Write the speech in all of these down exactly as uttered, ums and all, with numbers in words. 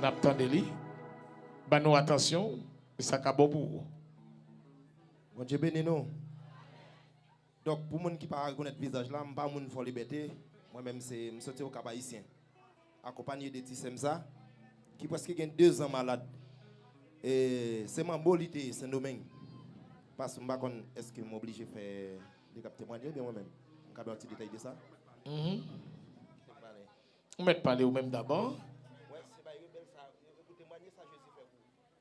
N ap tande li. Ban nou atansyon, e sa ka bon pou ou. Bondye beni nou. Donk, pou moun ki pa rekonèt vizaj la, m pa moun Fò Libète. Mwen menm, se, m soti Okap Ayisyen. Akonpanye de ti sè m sa, ki prèske gen de zan malad. E se manbo li te ye, Sendomeng. Paske m pa konn èske m oblije fè li k ap temwanye oubyen mwen menm. M ka ba yon ti detay de sa. Ou mèt pale ou menm dabò.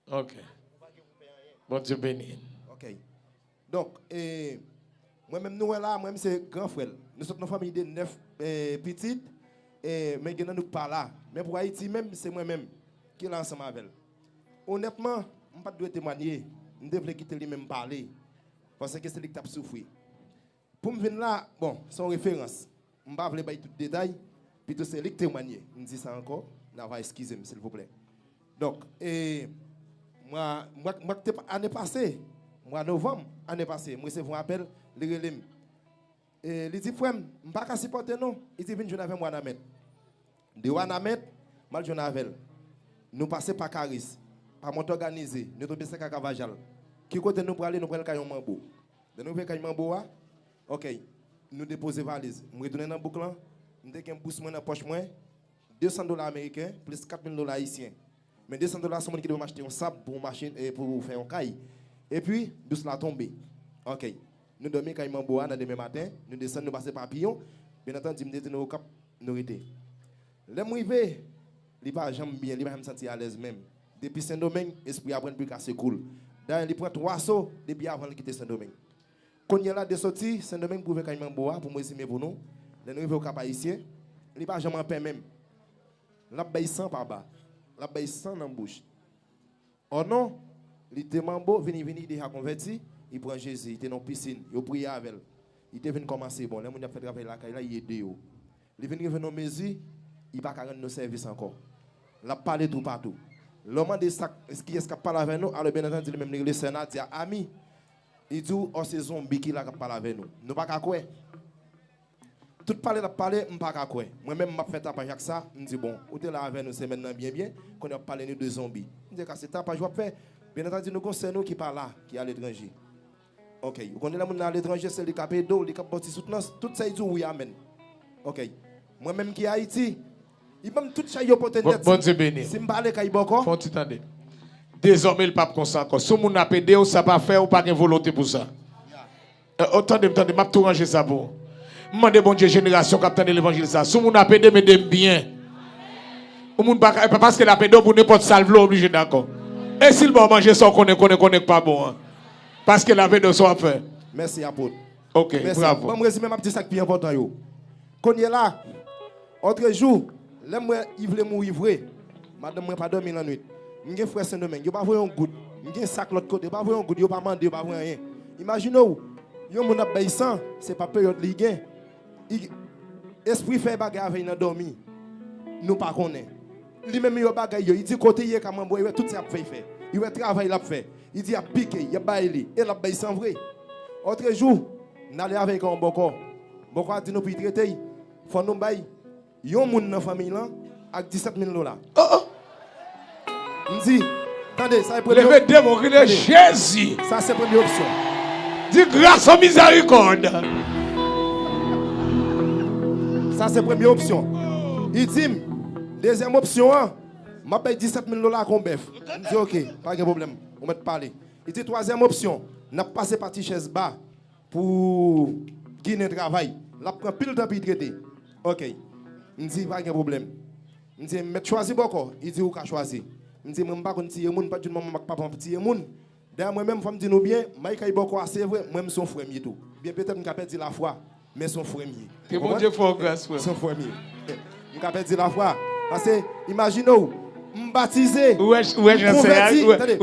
Ok. Bondye beni. Ok. Donk, e, mwen menm nou wè la, mwen menm se gran frè l. Nou sot nan fanmiy de nèf e, pitit, e, men gen nan nou k pa la. Men pou Ayiti menm, se mwen menm ki la ansanm avè l. Onètman, m pa t dwe temwanye. M te vle kite li menm pale. Paske se li k t ap soufri. Pou m vin la, bon, se yon referans. M pa vle bay tout detay, pito se li k temwanye. M di sa ankò, n a va eskize m, silvouplè. Donk, e, mwa, mwa, mwa k te ane pase, mwa novanm ane pase, m resevwa yon apèl, li rele m. E, li di, frè m, m pa ka sipòte non. Li di, vin jwenn avè m Wanament. De Wanament, m al jwenn avè l. Nou pase pa Karis, pa Mont Òganize, nou tonbe sèk a Kavajal. Ki kote nou prale? Nou pral kay yon manbo. Lè nou rive kay manbo a, ok, nou depoze valiz. M retounen nan bouk lan, m te gen bous mwen nan pòch mwen, de san dola ameriken plis kat mil dola ayisyen. Men de san dola se yon moun ki te ban m achte yon sab pou yon machin, e pou fè yon kay. Epi, bous la tonbe. Ok. Nou dòmi kay manbo a, nan demen maten, nou desann, nou pase Papiyon. Byen antandi, m te di nou Okap, nou rete. Lè m rive, li pa janm byen, li pa janm santi alèz menm. Depi Sendomeng, espri a pran l pou l kase kou l. Dayè, li pran twa so, depi avan l kite Sendomeng. Kounye a la, de soti Sendomeng pou rive kay manbo a, pou m rezime pou nou, lè nou rive Okap Ayisyen, li pa janm anpè menm. L ap bay san pa ba. L ap bay san nan bouch. O non, li te manbo, vini, vini, li deja konvèti, li pran Jezi, li te nan yon pisin, yo priye avè l. Li te vin kòmanse bon, lè moun y ap fè travay lakay la, li ede yo. Li vin rive nan yon mezi, li pa ka rann nou sèvis ankò. L ap pale toupatou. Lè w mande sa, kiyès k ap pale avè nou, alò, byen antandi, li menm li rele sè Nadia ami. Li di w, o, se zonbi ki la k ap pale avè nou. Nou pa ka kwè. Tout pale l ap pale, m pa ka kwè. Mwen menm, m ap fè tapaj ak sa, m di, bon, ou te la avè nou semèn nan byen byen, kounye a w ap pale nou de zonbi. M di, ka se tapaj w ap fè? Byen antandi, nou gon sè nou ki pa la, ki aletranje. Ok, ou konnen lè moun nan aletranje, se li k ap ede w, li k ap ba w ti soutnans, tout sa li di w, wi, amèn. Ok. Mwen menm ki Ayiti, li ban m tout chay yo pote nèt. Bondye beni. Si m pa ale kay bòkò. Fè yon ti tande. Dezòme, l p ap konsa ankò. Si yon moun ap ede w, sa pa fè ou pa gen volonte pou sa. O, tande m, tande m, m ap tou ranje sa pou ou. M mande Bondye jenerasyon k ap tande levanjil sa. Si yon moun ap ede m, ede m byen. Yon moun pa ka, e pa paske l ap ede w pou nenpòt sa l vle, w oblije dakò. E si l ba w manje sa w konnen, konnen, konnen k pa bon an? Paske l ap ede w sa w ap fè. Mèsi, apot. Ok, bravo. Ban m rezime, m ap di sa k pi enpòtan yo. Kounye la, otrejou, lè m wè li vle mouri vre, madanm mwen pa dòmi lannwit. M gen frè Sendomeng, yo pa voye yon goud. M gen sa k lòt kote, yo pa voye yon goud, yo pa mande, yo pa voye anyen. Imajine w, yon moun ap bay san, se pa peryòd li gen. Espri fè bagay avè l nan dòmi. Nou pa konnen. Li menm li wè bagay yo, li di kote li ye ka manbo, li wè tout sa y ap fè, li fè. Li wè travay l ap fè. Li di y ap pike, y ap bay li, e l ap bay san vre. Otrejou, n ale avè l kay yon bòkò. Bòkò a di nou pou l trete l, fò nou bay yon moun nan fanmiy lan ak disèt mil dola. M di, tande, sa se premye. Leve de men w, kriye Jezi. Sa se premye opsyon. Di gras an mizèrikòd. Sa se premye opsyon. Li di m, dezyèm opsyon an, m ap bay disèt mil dola ak yon bèf. M di, oke, pa gen pwoblèm. Ou mèt pale. Li di, twazyèm opsyon, n ap pase pa ti chèz ba pou Ginen travay. L ap pran pil tan pou l trete. Ok. M di, pa gen pwoblèm. M di, m mèt chwazi bòkò? Li di, ou ka chwazi. M di, mwen, m pa konn tiye moun, m pa t jwenn manman m ak papa m ap tiye moun. Dayè, mwen menm, fò m di nou byen, m al kay bòkò a, se vre, mwen, m se yon frè m ye tou. Byen, petèt, m ka pèdi lafwa. Men se yon frè m ye. Ke Bondye fè w gras, frè m. Se yon frè m ye. M ka pèdi lafwa. Paske, imajine w, m batize, m konvèti, tande,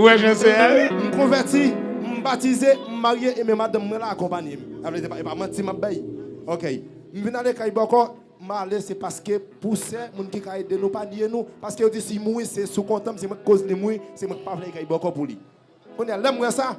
m konvèti, m batize, m marye, e men madanm mwen la akonpanye m. Sa vle di, e pa manti m ap bay. Ok. M vin ale kay bòkò, m ale, se paske pou sè, moun ki ka ede nou, pa bliye nou. Paske yo di, si mouri, se sou kontan m, se mwen k koz li mouri, se mwen k pa vle al kay bòkò pou li. Kounye a, lè m wè sa,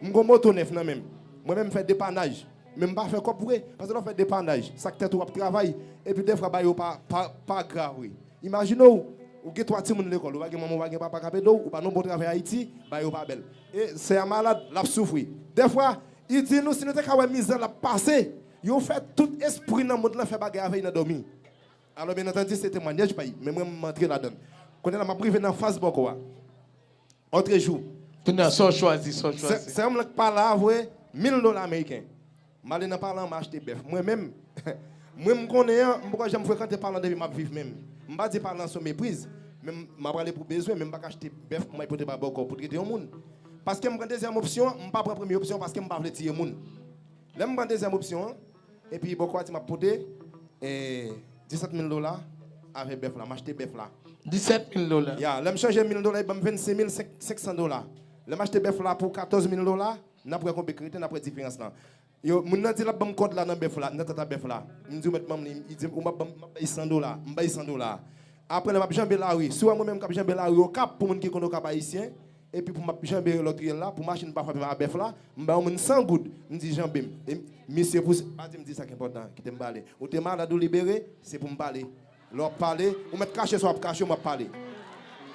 m gon moto nèf nan men m. Mwen menm, m fè depanaj. Men m pa fè kòb vre, paske lè w fè depanaj, sa k tèt ou ap travay, epi defwa bagay yo pa, pa, pa grav vre. Imajine w, Ou gen twa timoun lekòl, ou pa gen manman, ou pa gen papa k ap ede w, ou pa nan bon travay Ayiti, bagay yo pa bèl. E sè a malad, l ap soufri. Dèfwa, li di nou, si nou te ka wè mizè l ap pase, yo fè tout espri nan mond lan fè bagay avè l nan dòmi. Alò, byen antandi, se temwayaj pa l, men mwen, m antre ladan l. Kounye a la, m ap rive nan faz bòkò a. Otrejou. Kounye a, sa w chwazi, sa w chwazi. Sè m lan k pa la a voye mil dola ameriken. M ale nan palan, m achte bèf. Mwen menm, mwen m konnen an, m poko janm frekante palan depi m ap viv menm. M pa di palan se yon mepriz, men m, m ap ale pou bezwen, men m pa ka achte bèf pou m al pote ba bòkò pou trete yon moun. Paske m pran dezyèm opsyon an, m pa pran premye opsyon an paske m pa vle tiye moun. Lè m pran dezyèm opsyon an, epi bòkò a di m ap pote, eh, disèt mil dola avè bèf la, m achte bèf la. Disèt mil dola. Ya, lè m chanje mil dola, li ban m vennsenk mil senk san dola. Lè m achte bèf la pou katòz mil dola, n ap wè konbe k rete, n ap wè diferans lan. Yo, moun nan di l ap ban m kòd la nan bèf la, nan tata bèf la. M di, "Ou mèt ban m li." Li di, "Ou m ap ban m, m ap bay san dola." M bay san dola. Apre, lè m ap janbe lari, si w wè mwen menm k ap janbe lari Okap, pou moun ki konn Okap ayisyen, epi pou m ap janbe lòt riyèl la, pou machin pa frape m a bèf la, m bay yon moun san goud, m di, "Janbe m." E misye pouse, pa di m di sa k enpòtan, kite m pale. Ou te malad, ou libere, se pou m pale. Lè w ap pale, ou mèt kache, si w ap kache, m ap pale.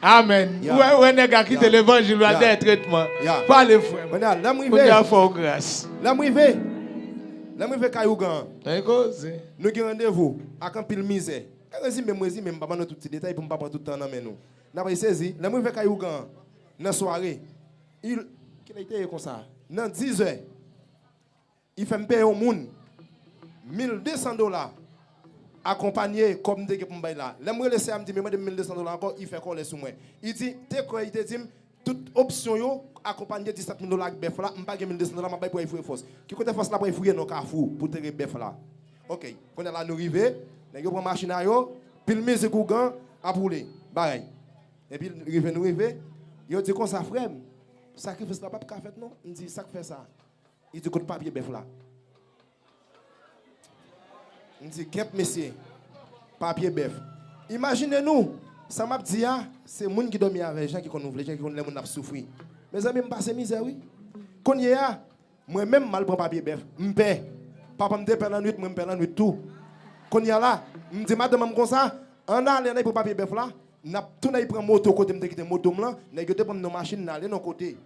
Amèn. Ya. Ou wè, ou wè nèg la kite levanjil, ou al dèyè tretman. Ya. Pale, frè m. Kounye a, lè m rive. Kounye a, fè w gras. Lè m rive. Lè m rive kay ougan an. Ay koze. Nou gen randevou ak anpil mizè. Rezime m, rezime m, m pa ban nou tout ti detay pou m pa pran tout tan nan men nou. N ap sezi. Lè m rive kay ougan an, nan sware, il, kilè li te ye konsa? Nan dizè. Li fè m peye yon moun mil de san dola, akonpanye kòb m te gen pou m bay la. Lè m rele sè a, m di, "Men mande m mil de san dola ankò," li fè kòlè sou mwen. Li di, te kwè, li te di m, tout opsyon yo, akonpanye disèt mil dola ak bèf la, m pa gen mil de san dola, m ap bay pou Air Force. Ki kote Air Force la pral fouye nan kafou pou tere bèf la? Oke, kounye a la nou rive, nèg yo pran machin a yo, pil mizik ougan, ap woule, bagay. Epi rive nou rive, yo di konsa, "Frè m, sakrifis la p ap ka fèt non." M di, "Sa k fè sa?" Li di, "Kot papye bèf la?" M di, "Kèt mesye, papye bèf." Imajine nou, sa m ap di a, se moun ki dòmi avè Jan ki konn woule, Jan ki konn lè moun ap soufri. Mezanmi, m pase mizè wi. Kounye a, mwen menm m al pran papye bèf, m pè. Papa m te pè lannwit, mwen m pè lannwit tou. Kounye a la, m di madanm an konsa, "Ann ale, ann al pran papye bèf la, n ap tounen al pran moto kote m te kite moto m lan, nèg yo te pran m nan machin, n ale nan kote."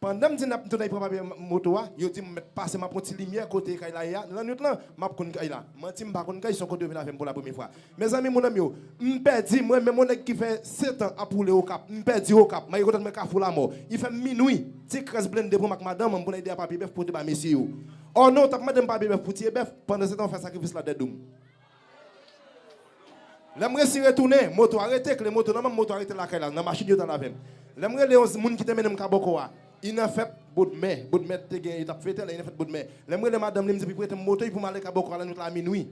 Pandan m di n ap tounen pran papye moto a, yo di m mèt pase, m ap pran ti limyè kote kay la ye a, lannwit lan, m ap konn kay la. Manti, m pa konn kay, se yon kote yo vin avè m pou la premye fwa. Mezanmi, moun an m yo, m pèdi, mwen menm yon nèg ki fè sèt an ap woule Okap, m pèdi Okap, m ale kontan mwen Kafou Lamò. Li fè m minwi, ti kras blende pran m ak madanm an pou n al ede a papye bèf pote ba mesye yo. Ò non, w t ap mande m papye bèf pou tiye bèf, pandan se tan w fè sakrifis la dèdou m. Lè m resi retounen, moto a rete, kle moto nan men m, moto a rete lakay la, nan machin yo t al avè m. Lè m rele yon moun ki te mennen m ka bòkò a, li nan fèt Bodmè, Bodmè te gen, yo t ap fete la, li nan fèt Bodmè. Lè m rele madanm li, m di pou l prete m moto l pou m ale ka bòkò a lannwit la a minwi.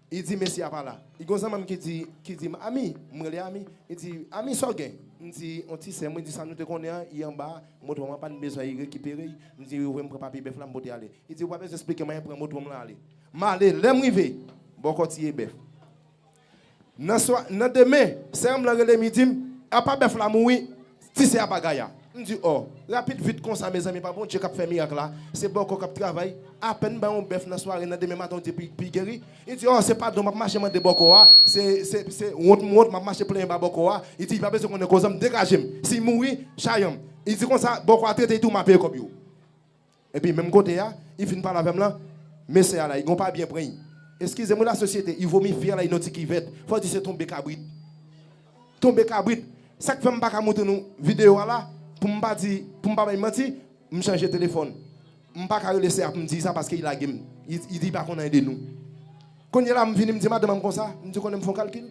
Li di, "Mesye a pa la." Li gen yon zanmi m ki di, ki di, "Ami," m rele Ami, li di, "Ami, sa w gen?" M di, "On ti sè mwen," li di, "Sa nou te konnen an, li anba, moto an pa n bezwen, li rekipere l." M di, "Wi, m pran papye bèf la, m pote ale." Li di, "Ou pa bezwen esplike m anyen, pran moto m lan ale." M ale, lè m rive, bòkò tiye bèf. Nan swa, nan demen, sè m lan rele m, li di m, "Apa bèf la mouri?" Ti sè a pa gaya. M di, "Ò, rapid vit konsa, mezanmi, pa Bondye k ap fè mirak la, se bòkò k ap travay." Apèn m bay yon bèf nan sware, nan demen maten, w di pi, pi geri. Li di, "Ò, se padon, m ap mache mande bòkò a, se, se, se wont m wont, m ap mache plenyen ba bòkò a." Li di, "Li pa bezwen konnen koze m, degaje m. Si l mouri, chayanm." Li di konsa, "Bòkò a trete, li tou, m a peye kòb yo." Epi menm kote a, li fin pale avè m lan, mesye a la, li gon pa byen pran li. Eskize m wi lasosyete, li vomi fyèl la, li nan ti kivèt. Fò w di se tonbe kabrit. Tonbe kabrit. Sa k fè m pa ka montre nou videyo a la, pou m pa di, pou m pa bay manti, m chanje telefòn. M pa ka rele sè a pou m di sa paske li lage m. Li, li di li pa konn anyen de nou. Kounye a la, m vini, m di madanm an konsa, m di, "Konnen m fè yon kalkil."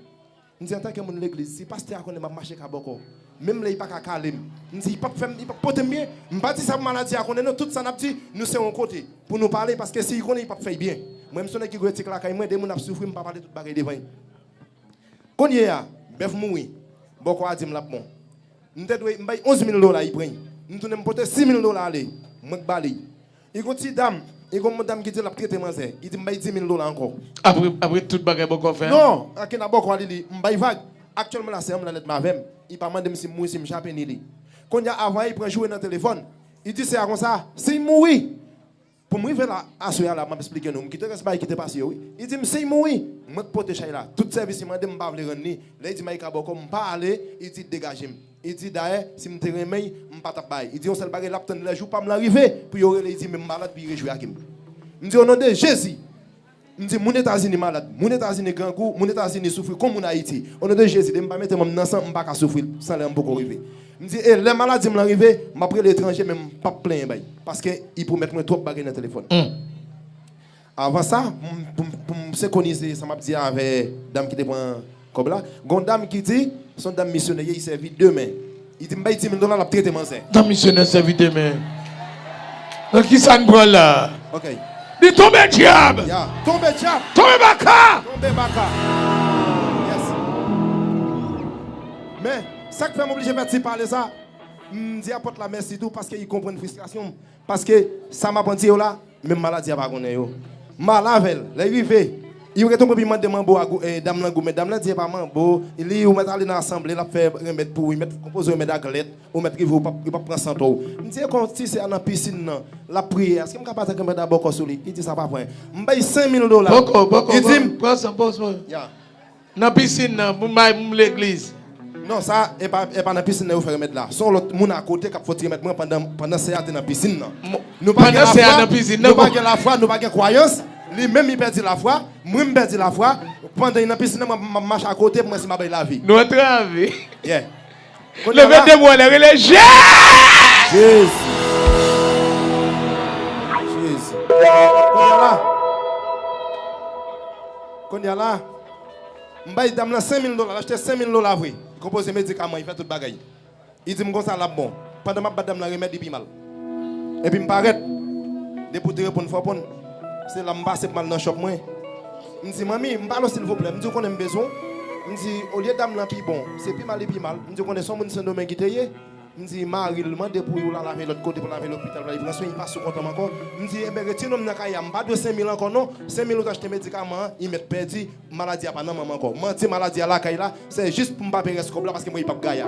M di, antanke moun legliz, si pastè a konnen m ap mache ka bòkò, menm lè li pa ka kale m, m di, li p ap fè m, li p ap pote m byen. M pa di sa pou maladi a konnen non, tout sa n ap di, nou se yon kote pou nou pale, paske si li konnen, li p ap fè l byen. Mwen, m se yon nèg ki gwo etik lakay mwen, de moun ap soufri, m pa pale tout bagay devan l. Kounye a, bèf mouri, bòkò a di m l ap bon. M te dwe, m bay onz mil dola, li pran l. M tounen m pote sis mil dola ale, mwen k ba li. Li gon ti dam, li gon dam ki di l ap trete manzè. Li di m bay dis mil dola ankò. Apre, apre tout bagay bòkò fè a? Non, anke nan bòkò a li, li, m bay vag. Aktyèlman la, sè a m la nèt m avè m. Li pa mande m si m mouri, si m chape, ni li. Kounye a, avan li pran joure nan telefòn, li di sè a konsa, si l mouri, Pou m rive la, aswè a la, m ap esplike nou. M kite rès bagay ki te pase yo, wi. Li di m, si l mouri, mwen k pote chay la. Tout sèvis li mande m, m pa vle rann li. Lè li di m, Maïka bòkò, m pa ale, li di, degaje m. Li di, dayè, si m te renmen l, m pa t ap bay. Li di, yon sèl bagay l ap tann, lè jou pa m lan rive, pou yo rele, li di, men m malad, pou li rejwi ak m. M di, o non de Jezi, m di, moun Etazini malad, moun Etazini grangou, moun Etazini soufri kon moun Ayiti. O non de Jezi, depi m pa mete men m nan san, m pa ka soufri san lè m poko rive. M di, e lè maladi m lan rive, m ap rele etranje, men m p ap plenyen bay. Paske li pwomèt mwen twòp bagay nan telefòn. Avan sa, pou m, pou m, pou m senkwonize sa m ap di a avè dam ki te pran kòb la, gen yon dam ki di, se yon dam misyonè, li sèvi de men. Li di m bay dis mil dola, l ap trete manzè. Dam misyonè sèvi de men. Nan ki sa n pran la? Ok. Li tonbe dyab! Ya, tonbe dyab! Tonbe baka! Tonbe baka! Yes. Men, sa k fè m oblije fè ti pale sa, m di apòt la mèsi tou, paske li konprann fristrasyon m. Paske sa m ap di yo la, menm maladi a pa konnen yo. M al avè l. Lè l rive, li rete yon pè, li mande manbo a gou-, eh, dam lan goumen. Dam lan di e pa manbo, li ou mèt ale nan asanble, l ap fè renmèd pou ou, li mèt konpoze renmèd ak lèt, ou mèt rive, ou p ap, ou p ap pran san twò. M di e kon ti sè a nan pisin nan, l ap priye, èske m ka pase ak renmèd la bòkò sou li? Li di sa pa pwen. M bay senk mil dola. Bòkò, bòkò, li di m, pran san, pran san. Ya. Nan pisin nan, pou m bay moun legliz. Non, sa, e pa, e pa nan pisin nan yo fè remèd la. Se yon lòt moun akote k ap fè ti remèd mwen pandan, pandan sè a te nan pisin nan. Nou pa gen lafwa, nou pa gen lafwa, nou pa gen kwayans. Li menm, li pèdi lafwa, mwen, m pèdi lafwa. Pandan li nan pisin nan, mwen, m ap mache akote pou mwen si m a bay lavi. Nou antrave. Yeah. Leve de bwa, lè rele Jezi! Jezi. Jezi. Kounye a la. Kounye a la. M bay dam lan senk mil dola, l achte senk mil dola vre. Li konpoze medikaman, li fè tout bagay. Li di m konsa l ap bon. Pandan m ap ba dam lan remèd, li pi mal. Epi m parèt. Depi w te reponn, fò w reponn. Se la m pase pou m al nan chòp mwen. M di, manmi, m pale w silvouplè. M di, ou konnen m bezwen w. M di, olye dam lan pi bon, se pi mal li pi mal. M di, ou konnen se yon moun Sendomeng ki te ye. M di, mari l mande pou l al avè l lòt kote, pou l al avè l lopital, pou l al pran swen, li pa sou kont an m ankò. M di, enben, retire non m nan kay la, m pa dwe senk mil ankò non. Senk mil ou t achte medikaman an, li mèt pèdi, maladi a pa nan men m ankò. Mande maladi a lakay la, se jis pou m pa peye rès kòb la, paske m wè li p ap gaya.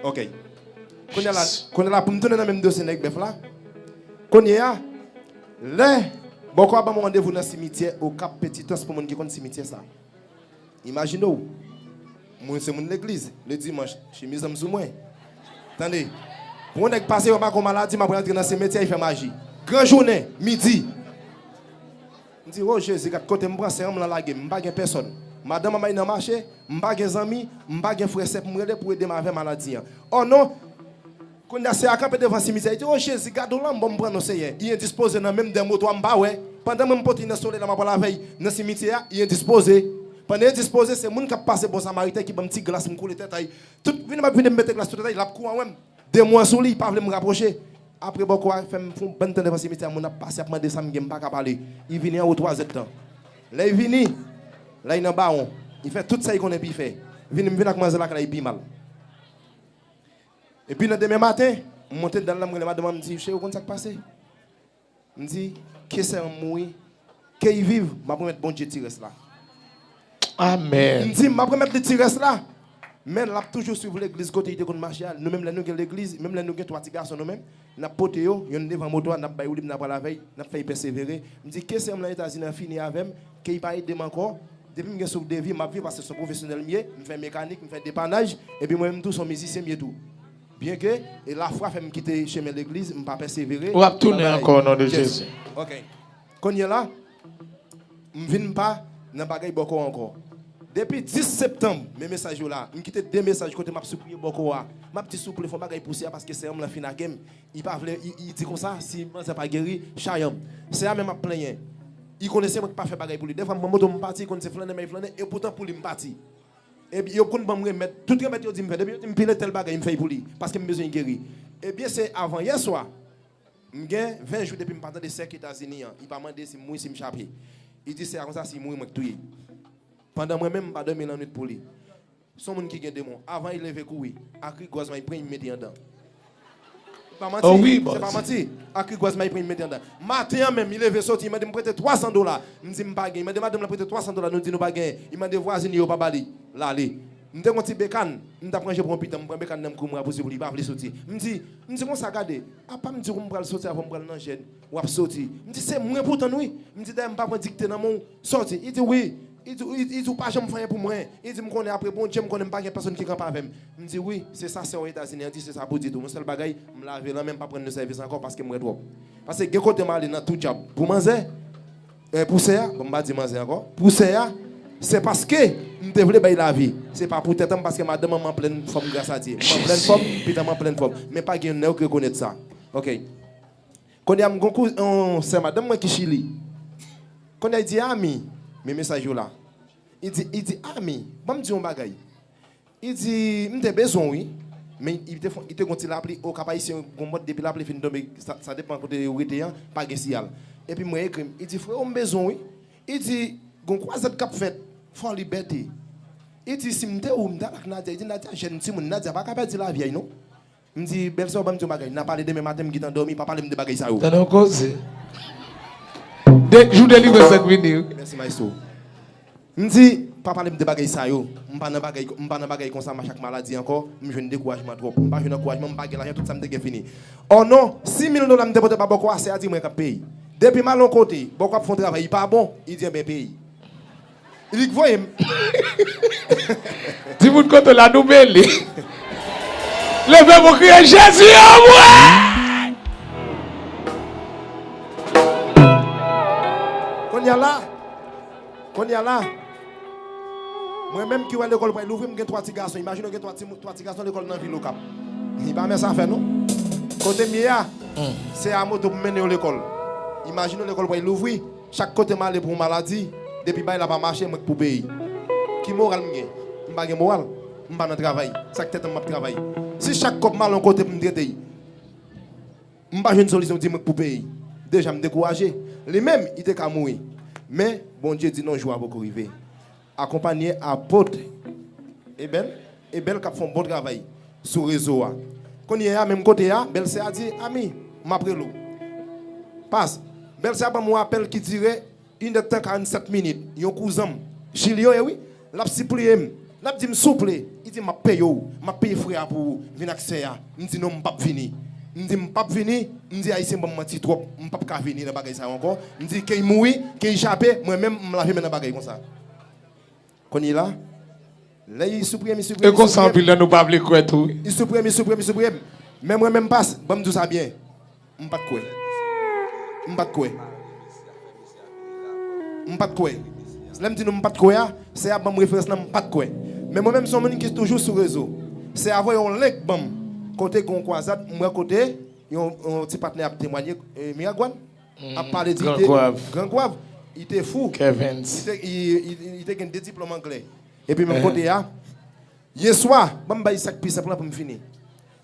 Ok. Kounye a la, kounye a la, pou m tounen nan menm dosye nèg bèf la. Kounye a, lè bòkò a ban m randevou nan simityè Okap Petitans pou moun ki konn simityè sa. Imajine w, mwen se moun legliz, le dimanch, chemiz an m sou mwen. Tande, pou yon nèg pase yon bak yon maladi, m ap rantre nan simetyè, li fè maji. Gran jounen, midi. M di, o Jezi, gad kote m pran sè an m lan lage m, m pa gen pèsòn. Madanm an bay nan mache, m pa gen zanmi, m pa gen frè sè pou m rele pou ede m avè maladi an. O non, Kounye a, sè a kanpe devan simityè, li di, o Jezi, gade yon lanmò m pran non, Seyè. Li endispoze nan menm dèyè moto a, m pa wè. Pandan mwen m pote li nan solèy la, m ap pral avè l nan simityè a, li endispoze. Pandan li endispoze, se moun k ap pase, bon samariten, ki ban m ti glas, m koule tèt a l. Tout, vini m ap vini m mete glas sou tèt a l, l ap kouri an wè m. De mwen sou li, li pa vle m rapwoche. Apre bòkò a, fè m fè yon bann tan devan simityè a, moun ap pase, ap mande sa m gen, m pa ka pale. Li vini anwo twazè tan. Lè li vini, la li nan bawon. Li fè tout sa li konnen pou l fè. Vini, m vin ak manzè lakay la, li pi mal. Epi nan demen maten, m monte anndan la, m rele madanm an, m di, cheri, ou konn sa k pase? M di, ke sè an mouri, ke li viv, m ap remèt Bondye ti rès la. Amèn. M di, m ap remèt li ti rès la, men l ap toujou swiv legliz kote li te konn mache a. Nou menm lè nou gen legliz, menm lè nou gen twa ti gason nou menm, n ap pote yo, yonn devan moto a, n ap bay woulib, n ap pral avè l, n ap fè l pèsevere. M di, ke sè m nan Etazini an fini avè m, ke li pa ede m ankò. Depi m gen souf de vi, m ap viv, paske se yon pwofesyonèl m ye, m fè mekanik, m fè depanaj, epi mwen menm tou, se yon mizisyen m ye tou. Byenke, e lafwa fè m kite chemen legliz, m pa pèsevere. W ap tounen ankò, o non de Jezi. Ok. Kounye a la, m vin pa nan bagay bòkò ankò. Depi dis septanm, men mesaj yo la, m kite de mesaj kote m ap sipliye bòkò a. M ap di, souple, fè yon bagay pou sè a, paske sè an m lan fin ake m. Li pa vle, li, li di konsa, si manzè pa geri, chay an m. Sè a menm ap plenyen. Li konnen se mwen ki pa fè bagay pou li. Dèfwa m pran moto m pati, li konn se flannen, men li flannen, e poutan pou li m pati. Epi yo konn ban m remèd, tout remèd yo di m fè, depi yo di m pile tèl bagay, m fè l pou li, paske m bezwen l geri. Ebyen, se avan yè swa, m gen ven jou depi m pa tande sè k Etazini an, li pa mande si m mouri, si m chape. Li di sè a konsa, si l mouri, mwen k touye l. Pandan mwen menm, m pa dòmi lannwit pou li. Se yon moun ki gen demon. Avan li leve kouri, ak rigwaz m al pran, li mete anndan. Se pa manti, se pa manti. Ak rigwaz m al pran, li mete anndan. Maten an menm, li leve soti, li mande m prete twa san dola. M di m pa gen. Li mande madanm lan prete twa san dola, nou di nou pa gen. Li mande vwazen li yo pa ba li. L ale. M te gon ti bekann, m t ap ranje pou yon pita, m pran bekann nan m kouri m rapousi pou li, li pa vle soti. M di, m di konsa, gade, apa m di w m pral soti avan m pral nan jèn, w ap soti. M di, se mwen pou tann wi. M di, dayè m pa pran dikte nan men w, soti. Li di, wi. Li di, li, li di, ou pa janm fè anyen pou mwen. Li di, m konnen apre Bondye, m konnen m pa gen pèsonn ki kanpe avè m. M di, wi, se sa sè w Etazini an di, se sa pou di tou. Yon sèl bagay, m lave lan men m, m pa pran nan sèvis ankò paske m wè twòp. Paske gen kote m ale nan tou djab. Pou manzè, Eh, pou sè a, bon, m pa di manzè ankò. Pou sè a, se paske m te vle bay lavi. Se pa pou tèt an, paske madanm an m an plèn fòm gras a Dye. M an plèn fòm, pitit an m an plèn fòm. Men pa gen nèg ki rekonèt sa. Ok. Kounye a, m gon kou, yon sè madanm mwen ki Chili. Kounye a, li di, Ami, men mesaj yo la. Li di, li di, Ami, ban m di yon bagay. Li di, m te bezwen w, wi. Men li te, fon- li te gon ti lapli, o Kap Ayisyen, gon mòd depi lapli fin tonbe, sa, sa depann kote ou rete an, pa gen siyal. Epi mwen ekri m, li di, freo, m bezwen w, wi. Li di, gon kwazad k ap fèt, Fò Libète. Li di, si m te ou, m t al ak Nadia. Li di, Nadia jèn timoun, Nadia pa ka pèdi lavi a, non. M di, bèlsè, ban m di yon bagay, n a pale demen maten, m gentan dòmi, pa pale m de bagay sa yo. Tande yon koze. De, jou delivrans la k vini, wi. Mèsi, maestro. M di, pa pale m de bagay sa yo. M pa nan bagay, m pa nan bagay konsa, mache ak maladi ankò. M jwenn dekourajman twòp. M pa jwenn ankourajman, m pa gen lajan, tout sa m te gen fini. O non, sis mil dola m te pote ba bòkò a, sè a di mwen k ap peye. Depi m al yon kote, bòkò ap fè yon travay, li pa bon, li di, enben, peye. Li k voye m. Di moun kote w la, nou mele. Leve pou kriye, Jezi anmwe! Kounye a la, Kounye a la, mwen menm ki wè lekòl pral louvri, m gen twa ti gason. Imajine w gen twa ti, twa ti gason lekòl nan vil Okap. Li pa mès afè non. Kote m ye a, se a moto pou m mennen yo lekòl. Imajine w lekòl pral louvri, chak kote m ale pou yon maladi, depi bagay la pa mache, mwen k pou peye. Ki moral m gen? M pa gen moral. M pa nan travay. Sa k tèt an m ap travay. Si chak kòb m al yon kote pou m trete l, m pa jwenn solisyon, di mwen k pou peye. Deja, m dekouraje. Li menm, li te ka mouri. Men, Bondye di non, jou a poko rive. Akonpanye apot Ebèl, Ebèl k ap fè yon bon travay sou rezo a. Kounye a, menm kote a, bèlsè a di, Ami, m ap rele w. Pas, bèlsè a ban m yon apèl ki dire inèdtan karannsèt minit, yon kouzen m, Chili yo ye wi, l ap sipliye m, l ap di m, souple, li di, m ap peye w, m ap peye frè a pou ou, vin ak sè a. M di, non, m p ap vini. M di, m p ap vini, m di, Ayisyen ban m manti twòp, m p ap ka vini nan bagay sa yo ankò. M di, ke l mouri, ke l chape, mwen menm, m lave men nan bagay konsa. Kounye la, lè li sipliye m, li sipliye m, E konsa anpil nan nou pa vle kwè tou wi. Li sipliye m, li sipliye m, li sipliye m. Men mwen menm pas, ban m di w sa byen. M pa t kwè. M pa t kwè. M pa t kwè. Lè m di nou m pa t kwè a, sè a ban m referans lan, m pa t kwè. Men mwen menm se yon moun ki toujou sou rezo. Sè a voye yon link ban m. Kote gen yon kwazad, m wè kote yon, yon ti patnè ap temwanye, eh, Miragwàn. Ap pale di Gran Gwav. Gran Gwav. Li te fou. Kevens. Li te, li, li, li te gen de diplòm anglè. Epi menm kote a, yè swa, ban m bay sa k pi senp lan pou m fini.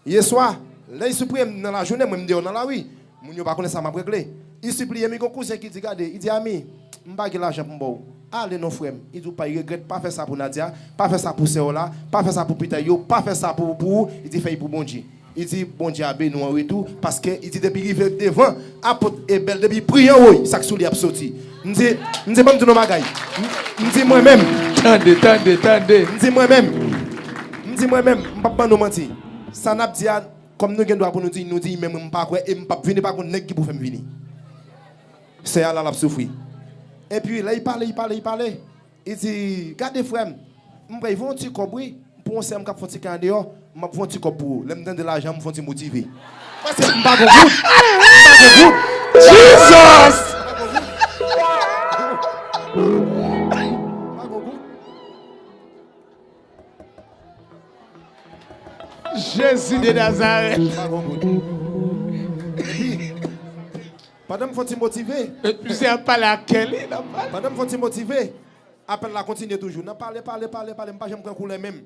Yè swa, lè li sipliye m nan lajounen, mwen m deyò nan lari. Moun yo pa konnen sa m ap regle. Li sipliye m, li gon kouzen ki di, gade, li di, Ami, m pa gen lajan pou m ba w. Ale non, frè m. Li di, ou pa regrèt, pa fè sa pou Nadia, pa fè sa pou sè w la, pa fè sa pou pitit yo, pa fè sa pou, pou ou. Li di, fè l pou Bondye. Li di, Bondye a beni w an retou, paske li di, depi rive devan, apot Ebèl, depi priye anwo, sa k sou li ap soti. M di, m di, ban m di nou bagay. M, m di mwen menm. Tande, tande, tande. M di mwen menm. M di mwen menm, m p ap ban nou manti. Sa n ap di a, kòm nou gen dwa pou nou di, nou di, men mwen m pa kwè, e m p ap vini, pa gon nèg ki pou fè m vini. Sè a la, l ap soufri. Epi, lè l pale, l pale, l pale. Li di, gade frè m, m pral voye yon ti kòb wi, pou yon sè m k ap fè yon ti kay andeyò, m ap voye yon ti kòb pou ou. Lè m tande lajan, m fè yon ti motive. Paske m pa gon goud. M pa gon goud. Jesus! M pa gon goud. Jezi de Nazarèt. M pa gon goud. Epi, pandan m fè yon ti motive, Misye ap pale ak kè li, l ap pale. Pandan m fè yon ti motive, apèl la kontinye toujou. Nan pale, pale, pale, pale, m pa janm pran koulè menm.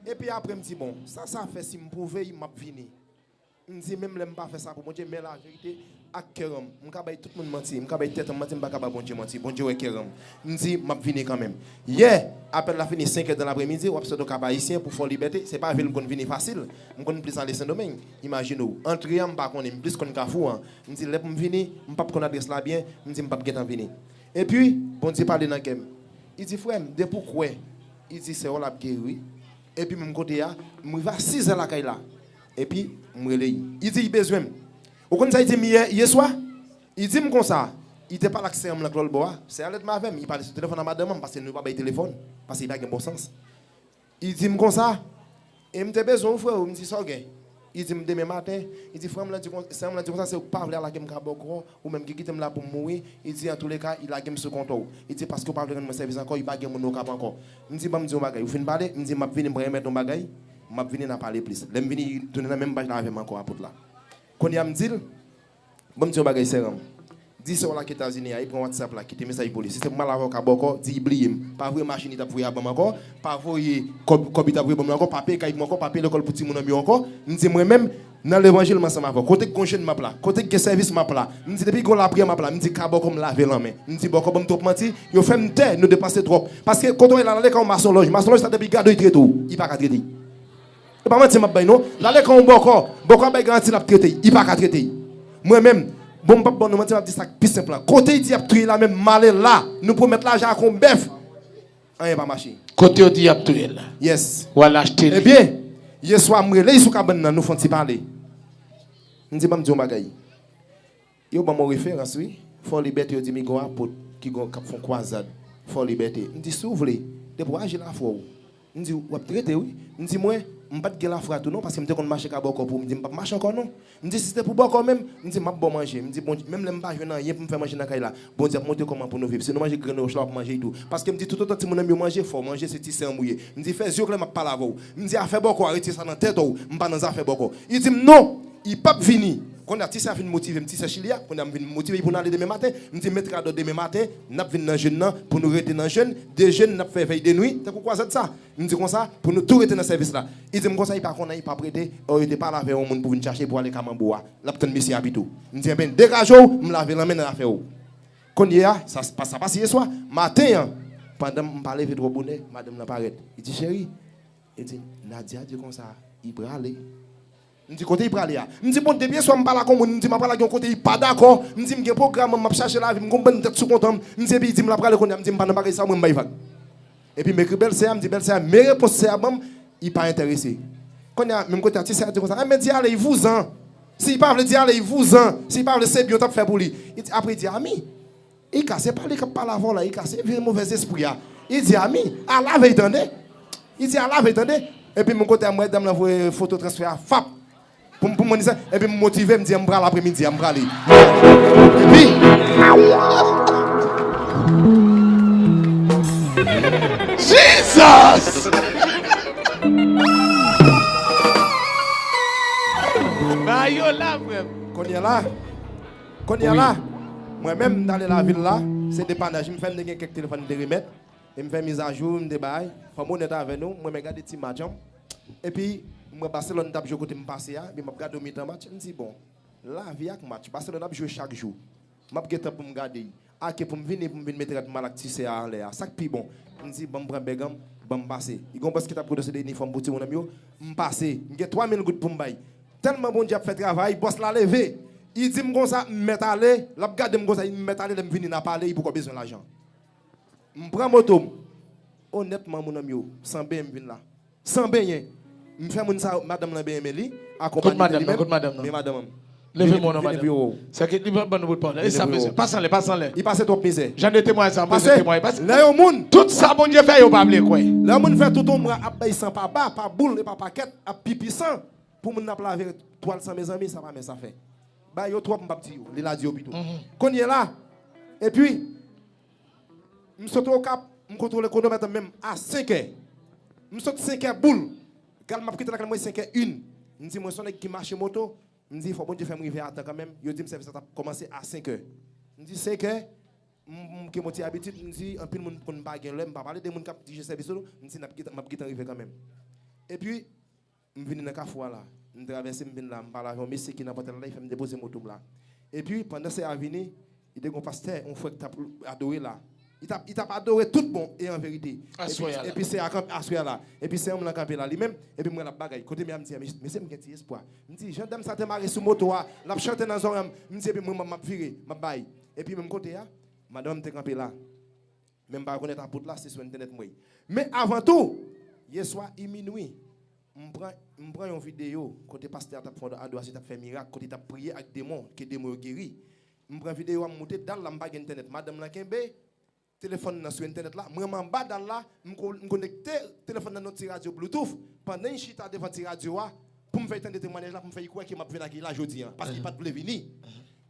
Epi apre, m di, bon, sa sa fè si m pwouve l, m ap vini. M di, menm lè m pa fè sa pou Bondye, men laverite ak kè an m. M ka bay tout moun manti, m ka bay tèt an m manti, m pa ka bay Bondye manti. Bondye wè kè an m. M di, m ap vini kanmenm. Yè, apèl la fini senkè dan lapremidi, w ap sot Okap Ayisyen pou Fò Libète. Se pa vil m konn vini fasil. M konn plis ale Sendomeng. Imajine w. Antre an, m pa konnen, m plis konn Kafou an. M di, lè pou m vini, m p ap konn adrès la byen, m di, m p ap gentan vini. Epi, Bondye pale nan kè m. Li di, frè m, depi w kwè, li di, sè w la ap geri, wi. Epi menm kote a, m rive a sizè lakay la. Epi m rele l. Li di li bezwen m. Ou konn sa li di m yè, yè swa? Li di m konsa, li te pale ak sè m nan lòt bò a. Sè a rele m avè m, li pale sou telefòn a madanm an, paske nou pa bay telefòn, paske li pa gen bon sans. Li di m konsa, e m te bezwen w, frè, m di sa w gen. Li di m demen maten, li di frè m lan di kon-, sè m lan di konsa, se ou k pa vle a la ke m ka ba w kò, ou menm ki kite m la pou m mouri, li di antouleka, li lage m sou kontwòl. Li di paske ou pa vle rann mwen sèvis ankò, li pa gen moun Okap ankò. M di ban m di yon bagay, ou fin pale? M di m ap vini, m pral remèt yon bagay, m ap vini n a pale plis. Lè m vini, li tounen nan menm paj la avè m ankò, apot la. Kounye a m di l, ban m di yon bagay sè m. Di sè w la ki Etazini a, li pran WhatsApp la, kite mesaj pou li. Si se pou m al avè w ka ba w kò, di li bliye m. Pa voye machin li t ap voye a ban m ankò, pa voye kòb, kòb li t ap voye ban m ankò, pa peye kay pou mwen ankò, pa peye lekòl pou timoun an m yo ankò. M di mwen menm, nan levanjil m ansanm avè w. Kote k gon jèn m ap la, kote k gen sèvis m ap la. M di depi gon lapriyè m ap la, m di ka bòkò m lave lanmen. M di bòkò ban m twòp manti, yo fè m tè, nou depanse twòp. Paske kote w ye la, l ale kay yon masonlòj. Masonlòj sa depi gade w li trete w, li pa ka trete. E pa manti m ap bay non. L ale kay yon bòkò, bòkò a bay garanti l ap trete, li pa ka trete. Mwen menm, bon m p ap ban nou manti, m ap di sa k pi senp lan. Kote li di y ap touye la menm, m ale la, nou pwomèt lajan ak yon bèf. Anyen pa mache. Kote yo di y ap touye l la? Yes. W al achte li. Ebyen, yè swa m rele l sou kabann nan, nou fè yon ti pale. M di, ban m di yon bagay. Yo ban m yon referans, wi. Fò Libète, yo di m li gon apot ki gon, k ap fè yon kwazad Fò Libète. M di, si w vle, depi w aji lafwa w. M di, w ap trete, wi. M di, mwen, m pa t gen lafwa tou non, paske m te konn mache ka bòkò pou ou. M di, m p ap mache ankò non. M di, si se te pou bòkò menm, m di, m ap ba w manje. M di, Bondye, menm lè m pa jwenn anyen pou m fè manje nan kay la, Bondye ap montre kòman pou nou viv. Si nou manje grenn woch la, w ap manje l tou. Paske m di, toutotan timoun nan m yo manje, fò w manje, se ti sè m ou ye. M di, fè zye w klè, m ap pale avè w. M di, afè bòkò a, retire sa nan tèt ou, m pa nan zafè bòkò. Li di m, non, li p ap vini. Kounye a, ti sè a fin motive m, ti sè Chili a, kounye a, m vin motive pou n ale demen maten. M di, met radò demen maten, n ap vin nan jèn nan, pou nou rete nan jèn, de jèn, n ap fè vèy de nwi, tankou kwazad sa. M di konsa, pou nou tou rete nan sèvis la. Li di m konsa, li pa konn anyen, li p ap rete, ò, yo te pale avè yon moun pou vin chache, pou ale ka manbo a. L ap tann mesye a pito. M di, enben, degaje w, m lave lanmen nan afè w. Kounye a, sa, sa pase yè swa, maten an, pandan m pa leve twò bonè, madanm nan parèt. Li di, cheri, li di, Nadia di konsa, li prale. M di, kote li prale a? M di, bon, depi yè swa m pale ak yon moun, m di, m ap prale ak yon kote, li pa dakò. M di, m gen pwogram, m ap chache lavi, m gon bann tèt sou kont an. M di, epi li di m l ap prale kounye a, m di, m pa nan bagay sa, mwen m bay vag. Epi m ekri bèlsè a, m di bèlsè a, men repons sè a ban m, li pa enterese. Kounye a, menm kote a, ti sè a di konsa, a men di ale, li vouzan. Si li pa vle di ale, li vouzan. Si li pa vle, se byen w t ap fè pou li. Li di, apre li di, ami, Ika, se pa li k ap pale avè w la, Ika, se vye movèzespri a. Li di, ami, al avè l tande. Li di, al avè l tande. Epi m kote a, m wè dam lan voye foto transfè a, fap. Pou m, pou m di sa, epi m motive, m di, m pral apremidi a, m prale. Epi, Jesus! Ba yo la, frè m. Kounye a la, kounye a la, mwen menm, m t ale lavil la, se depanaj, m fè m te gen kèk telefòn m te remèt, e m fè mizajou, m te bay, fò m onèt avè nou, mwen menm gade ti match an, epi m wè Barcelone t ap jwe kote m pase a, epi m ap gade yon mitan match, m di, bon, lavi ak match, Barcelone ap jwe chak jou, m ap gentan pou m gade, ake pou m vini, pou m vin mete rad m al ak ti sè a anlè a, sa k pi bon, m di, ban m pran bèg an m, ban m pase, li gon bòs ki t ap redanse de inifòm pou timoun an m yo, m pase, m gen twa mil goud pou m bay, tèlman Bondye ap fè travay, bòs la leve, li di m konsa, m mèt ale, l ap gade m konsa, li di m mèt ale, lè m vini n a pale, li poko bezwen lajan. M pran moto m. Onètman, moun an m yo, san benyen m vin la. San benyen. M fè moun sa, madanm lan benyen men li, akonpanye de li menm. Kot madanm nan? Men madanm an. Leve men w non, madanm. Sa ki li ban nou bout pawòl. E sa bezwen. Pase anlè, pase anlè. Li pase twòp mizè. Jan de temwayaj sa, m bezwen temwaye. Pase. Lè yon moun, tout sa Bondye fè, yo pa vle kwè. Lè yon moun fè tout yon mwa ap bay san pa ba, pa boul e pa pakèt, ap pipi san, pou moun nan ap lave twal san, mezanmi, sa pa mès afè. Ba yo twòp, m p ap di yo. Li la di yo pito. Kounye a la, epi, M sot Okap, m kontwole kwonomèt an menm a senkè. M sot senkè boul. Gal m ap kite lakay mwen senkè en. M di mwen se yon nèg ki mache moto. M di fò Bondye fè m rive a tan kanmenm. Yo di m sèvis la t ap kòmanse a senkè. M di senkè, m, m gen yon ti abitid, m di anpil moun konn pa gen lè, m pa pale de moun k ap dirije sèvis yo, m di n ap gentan, m ap gentan rive kanmenm. Epi, M vini nan kafou a la. M travèse, m vin la, m pale avè yon mesye ki nan pòtay la, li fè m depoze moto m la. Epi, pandan sè a vini, li te gen yon pastè, yon frè k t ap adore la. Li t ap, li t ap adore tout bon e an verite. Epi, epi sè a kanpe, aswè a la. Epi sè m lan kanpe la, li menm, epi m wè l ap bagay. Kote m ye a, m di, "Mes-, mesye, m gen ti espwa." M di, "Jan dam sa te mare sou moto a, l ap chante nan zòrèy m." M di, epi mwen, m ap vire, m ap bay. Epi menm kote a, madanm te kanpe la. Men m pa rekonèt apot la, se sou entènèt m wè l. Men avan tou, Yè swa, i minwi, m pran, m pran yon videyo kote pastè a t ap fè yon adorasyon, t ap fè mirak, kote l t ap priye ak demon, ke demon yo geri. M pran videyo a, m moute, dal la, m pa gen entènèt. Madanm lan kenbe telefòn nan sou entènèt la. Mwen, m anba dal la, m ko-, m konekte telefòn nan nan ti radyo Bluetooth. Pandan l chita devan ti radyo a, pou m fè l tande temwanyaj la, pou m fè l kwè ke m ap vin ak li la jodi a, paske l pa t vle vini.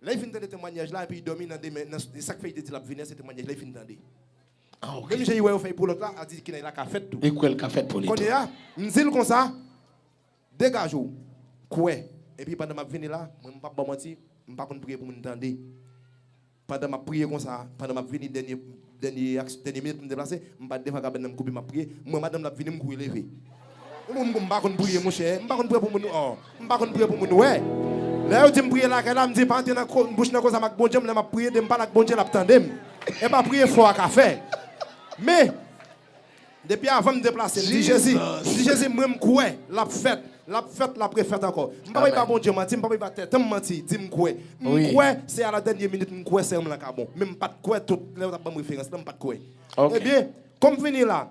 Lè l fin tande temwanyaj la, epi l dòmi nan demen, nan, sa k fè l te di l ap vini an, se temwanyaj la l fin tande. Ah, ok. Menm jan l wè yo fè l pou lòt la, a di ke nèg la ka fèt tou. Li kwè l ka fèt pou li tou. Kounye a, m di l konsa, degaje w, kwè. Epi pandan m ap vini la, mwen, m p ap ba w manti, m pa konn priye pou moun tande. Pandan m ap priye konsa, pandan m ap vini, dènye, dènye, dènye minit pou m deplase, m bat devan kabann nan, m koupe, m ap priye. M wè madanm la ap vini, m kouri leve. M, m, m pa konn priye, monchè. M pa konn priye pou moun, oh, m pa konn priye pou moun wè. Lè yo di m priye lakay la, m di pa antre nan ko-, bouch nan koze m ak Bondye, m lè m ap priye, de m pale ak Bondye, l ap tande m. E pa priye fò a ka fè. Men, depi avan m deplase, m di Jezi, m di Jezi, mwen m kwè, l ap fèt, l ap fèt, l ap refèt ankò. M pa bay ba Bondye manti, m pa bay ba tèt m manti, di m kwè. M kwè, se a la dènye minit m kwè sèman lan ka bon. Men m pa t kwè tout, lè yo t ap ban m referans lan, m pa t kwè. Ebyen, kòm m vini la,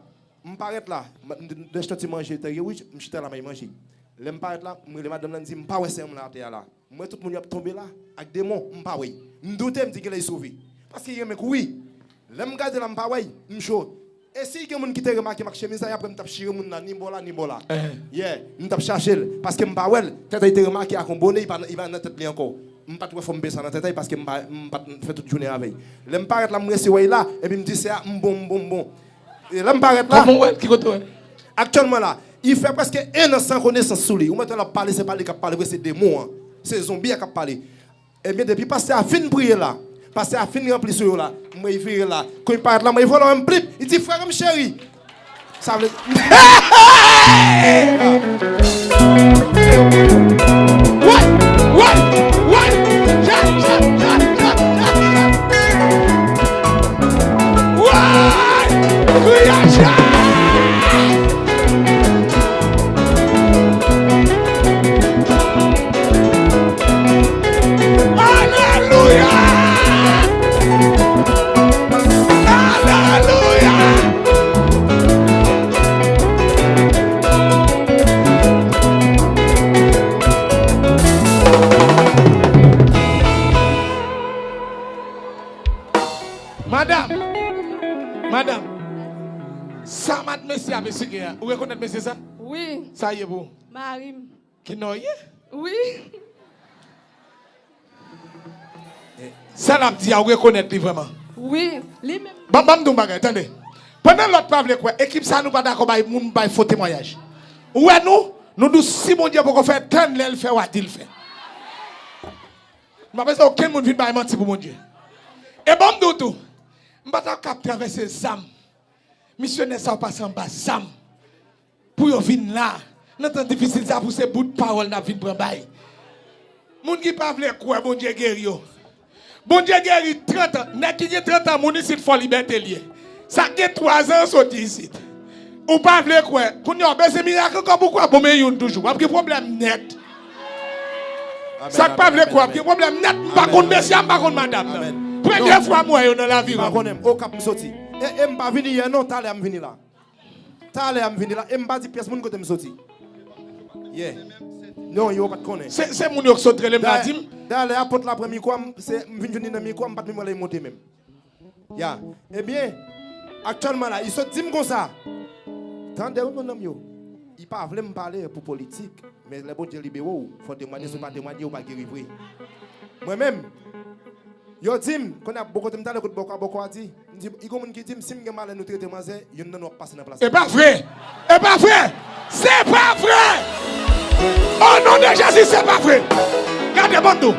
m parèt la, m, m, m achte yon ti manje, tè wi, m chita la, m al manje. Lè m parèt la, m rele madanm lan, m di, m pa wè sèman lan atè a la. M wè tout moun yo ap tonbe la, ak demon, m pa wè l. M doute, m di genlè l sove. Paske l renmen kouri. Lè m gade la, m pa wè l, m cho. E si gen moun ki te remake m ak chemiz la, apre m t ap chire moun nan ni bò la, ni bò la. Yeah, m t ap chache l, paske m pa wè l. Tèt li te remake ak yon bonè, li pa, li pa nan tèt li ankò. M pa t wè fò m peye sa nan tèt li, paske m pa, m pa t fè tout jounen avè l. Lè m parèt la, m resi wè l la, epi m di, sè a, m bon, m bon, m bon. E lè m parèt la, kòman w wè l? Ki kote w wè l? Aktyèlman la, li fè prèske en an san konesans sou li. Ou mèt wè l ap pale, se pa li k ap pale vre, se demon an. Se zonbi a k ap pale. Ebyen, depi pastè a fin priye la, pastè a fin ranpli sou yo la, m wè l vire la. Kon li parèt la, m wè l vòlò menm plip. Li di, frè m cheri. Sa vle. Woy! Woy! Woy! Woy! Kriyasyon! Alelouya! Alelouya! Madanm, madanm, sa matmesye ap esplike a, ou rekonèt mesye sa? Wi. Sa ye pou ou? Mari m. Ki non ye? Wi. Sa l ap di a, ou rekonèt li vrèman? Wi, li menm. Ban, ban m di w yon bagay, tande. Pandan lòt pa vle kwè, ekip sa nou pa dakò bay moun bay fo temwayaj. Ou wè nou, nou dous, si Bondye poko fè, tann lè l fè, w a di l fè. M pa bezwen okenn moun vin bay manti pou Bondye. E ban m di w tou, m pa ta ka ap travèse zam. Misyonè sa yo pase anba zam pou yo vin la, nan tan difisil sa, pou se bout pawòl n ap vin pran bay. Moun ki pa vle kwè Bondye geri yo. Bondye geri trant an. Nèg ki gen trant an, moun isit Fò Libète l ye. Sa k gen twa zan soti isit. Ou pa vle kwè. Kounye a, w bezwen mirak ankò pou w kwè. Bon, men youn toujou. W ap gen pwoblèm nèt. Sa k pa vle kwè, w ap gen pwoblèm nèt. M pa konn mesye a, m pa konn madanm nan. Premye fwa m wè yo nan lavi m. M pa konnen. Okap m soti. E, e m pa vini yè non, talè a m vini la. Talè a m vini la, e m pa di pyès moun kote m soti. Yeah. Non, yo pa t konnen. Se, se moun yo k sot rele m la di m. Dayè, apot la pran mikwo a, m, se, m vin jwenn li nan mikwo a, m pa t menm wè lè l monte menm. Ya. Ebyen, aktyèlman la, li sot di m konsa. Tande wi, mennanm yo. Li pa vle m pale pou politik, men lè Bondye libere w, fò w temwanye, si w pa temwanye, ou pa geri vre. Mwen menm, yo di m, kounye a, bò kote m t ale, kot bòkò a, bòkò a di, m di, i gon moun ki di m, si m gen malè, nou trete manzè, youn nan nou ap pase nan plas. E pa vre! E pa vre! Se pa vre! O non de Jezi, se pa vre! Gade, ban m di w.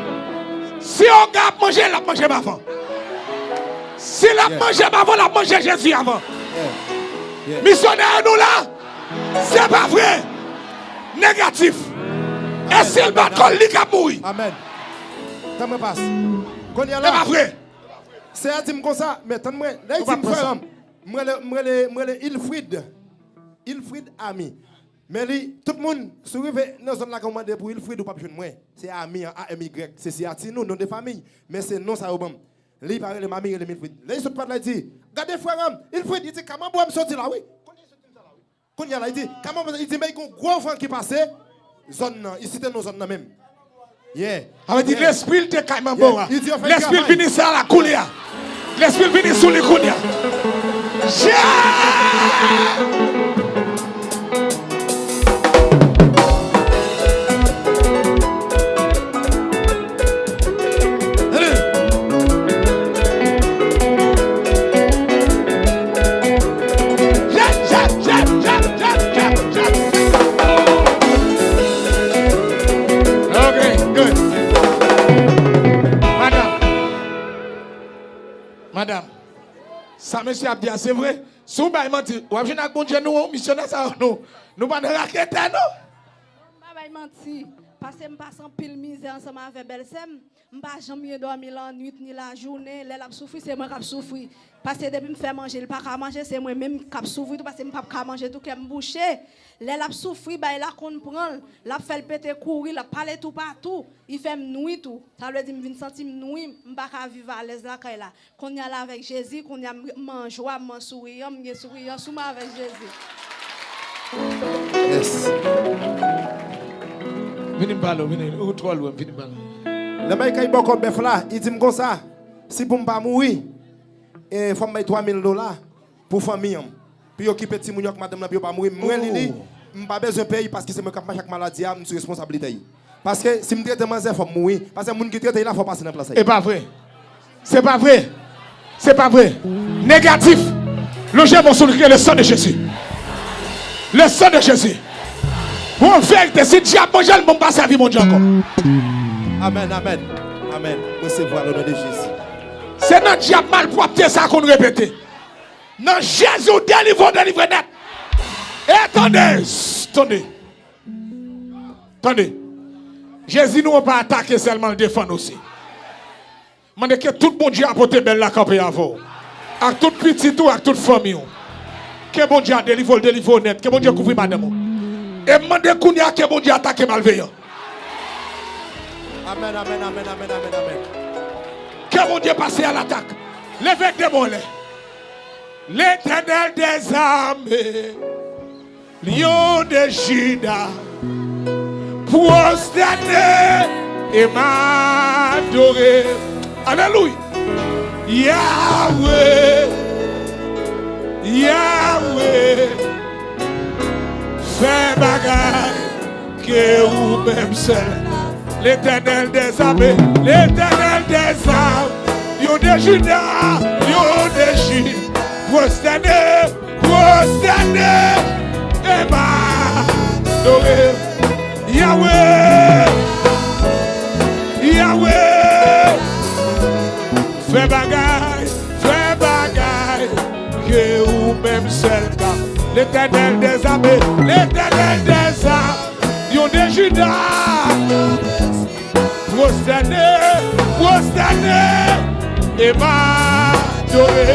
Si onga ap manje, l ap manje m avan. Si l ap manje m avan, l ap manje Jezi avan. Misyonè nou la, se pa vre. Negatif. E si l bat kò l, li k ap mouri. Amèn. Tan mwen pase. Kounye a la. Se pa vre. Sè a di m konsa, men tann mwen, lè l di m frè m, m rele, m rele, m rele Ilfrid. Ilfrid Ami. Men li, tout moun, si w rive nan zòn la, kan w mande pou Ilfrid, ou p ap jwenn mwen. Se Ami an, A M Y. Se siyati nou, non de fanmi. Men se non sa yo ban m. Li pa rele m Ami, rele m Ilfrid. Lè li sot pale la, li di, gade frè m, Ilfrid, li di, Kamabwa m soti la, wi. Kote li sot di m sa la, wi? Kounye a la, li di, kòman, li di, men gon gwo van ki pase zòn nan. Li site non zòn nan menm. Yeah. Sa vle di lespri l te kay manbo a. Lespri l vini sa la kounye a. Lespri l vini sou li kounye a. Yeah! Ok, good. Madanm. Madanm. Sa mesye ap di a, se vre? Si w bay manti, w ap jwenn ak Bondye nou, misyonè sa yo, nou, nou pa nan raketè, non. M pa bay manti, paske m pase anpil mizè ansanm avè bèlsè m. M pa janm gen dòmi lannwit ni lajounen. Lè l ap soufri, se mwen k ap soufri. Paske depi m fè manje, li pa ka manje, se mwen menm k ap soufri tou, paske m p ap ka manje tou, kè m bouche. Lè l ap soufri, bay la konn pran l, l ap fè l pete kouri, l ap pale toupatou. Li fè m nwi tou. Sa vle di m vin santi m nwi, m pa ka viv alèz lakay la. Kounye a la avèk Jezi, kounye a m, m an jwa, m an souriyan, m gen souriyan sou mwen avèk Jezi. Yes. Vini m pale w, vini, ou twò lwen, vini m pale w. Nan bay kay bòkò bèf la, li di m konsa, si pou m pa mouri, e, fò m bay twa mil dola pou fanmi an. Pou yo okipe timoun yo ak madanm nan, pou yo pa mouri. Mwen, Lili, m pa bezwen peye paske se mwen k ap mache ak maladi a, m sou responsablite l. Paske si m trete manzè, fò m mouri. Paske moun ki trete l la, fò pase nan plas la. E pa vre. Se pa vre. Se pa vre. Negatif. Lonje men w sou li, kriye, le sang de Jésus. Le sang de Jésus. Bon, verite, si dyab manje l, bon, m pa sèvi Bondye ankò. Amèn, amèn. Amèn. Resevwa l o non de Jezi. Se nan dyab malpwòpte sa konn repete. Nan Jezi, w delivre, w delivre nèt. E tande, tande. Tande. Jezi nou an pa atake sèlman, l defann osi. Mande ke tout Bondye a pote bèl la kanpe avè w. Ak tout pitit ou, ak tout fanmi w. Ke Bondye a delivre w, l delivre w nèt. Ke Bondye kouvri madanm ou. E m mande kounye a ke Bondye atake malveyan. Amèn, amèn, amèn, amèn, amèn, amèn. Ke Bondye pase a latak. Leve de men w anlè. Letènèl dèzame, Lyon de Jida, pwostène e m adore. Alelouya. Yawe, Yawe, fè bagay ke ou menm sèl. Letènèl dèzame, Letènèl dèzame, Lyon de Jida, Lyon de Jida, pwostène, pwostène, e m adore. Yawe, Yawe, fè bagay, fè bagay ke ou menm sèl ka. Letènèl dèzame, Letènèl dèzame, Lyon de Jida, pwostène, pwostène, e m adore.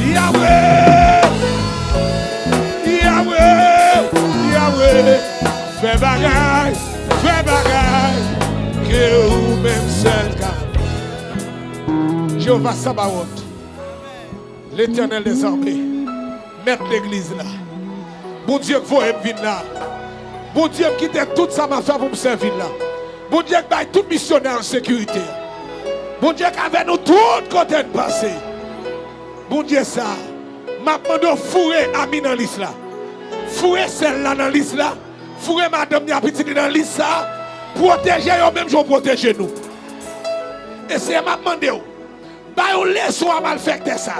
Yawe, Yawe, Yawe, fè bagay, fè bagay ke ou menm sèl ka. Jewova Sabawòt, Letènèl dèzame, mèt legliz la. Bondye k voye m vin la. Bondye m kite tout sa m ap fè pou m sèvi l la. Bondye k bay tout misyonè yo sekirite. Bondye k avè nou tout kote n pase. Bondye sa, m ap mande w foure Ami nan lis la. Foure sè l la nan lis la. Foure madanm ni a pitit li nan lis sa. Pwoteje yo menm jan w pwoteje nou. E Seyè, m ap mande w, bay yon leson a malfektè sa.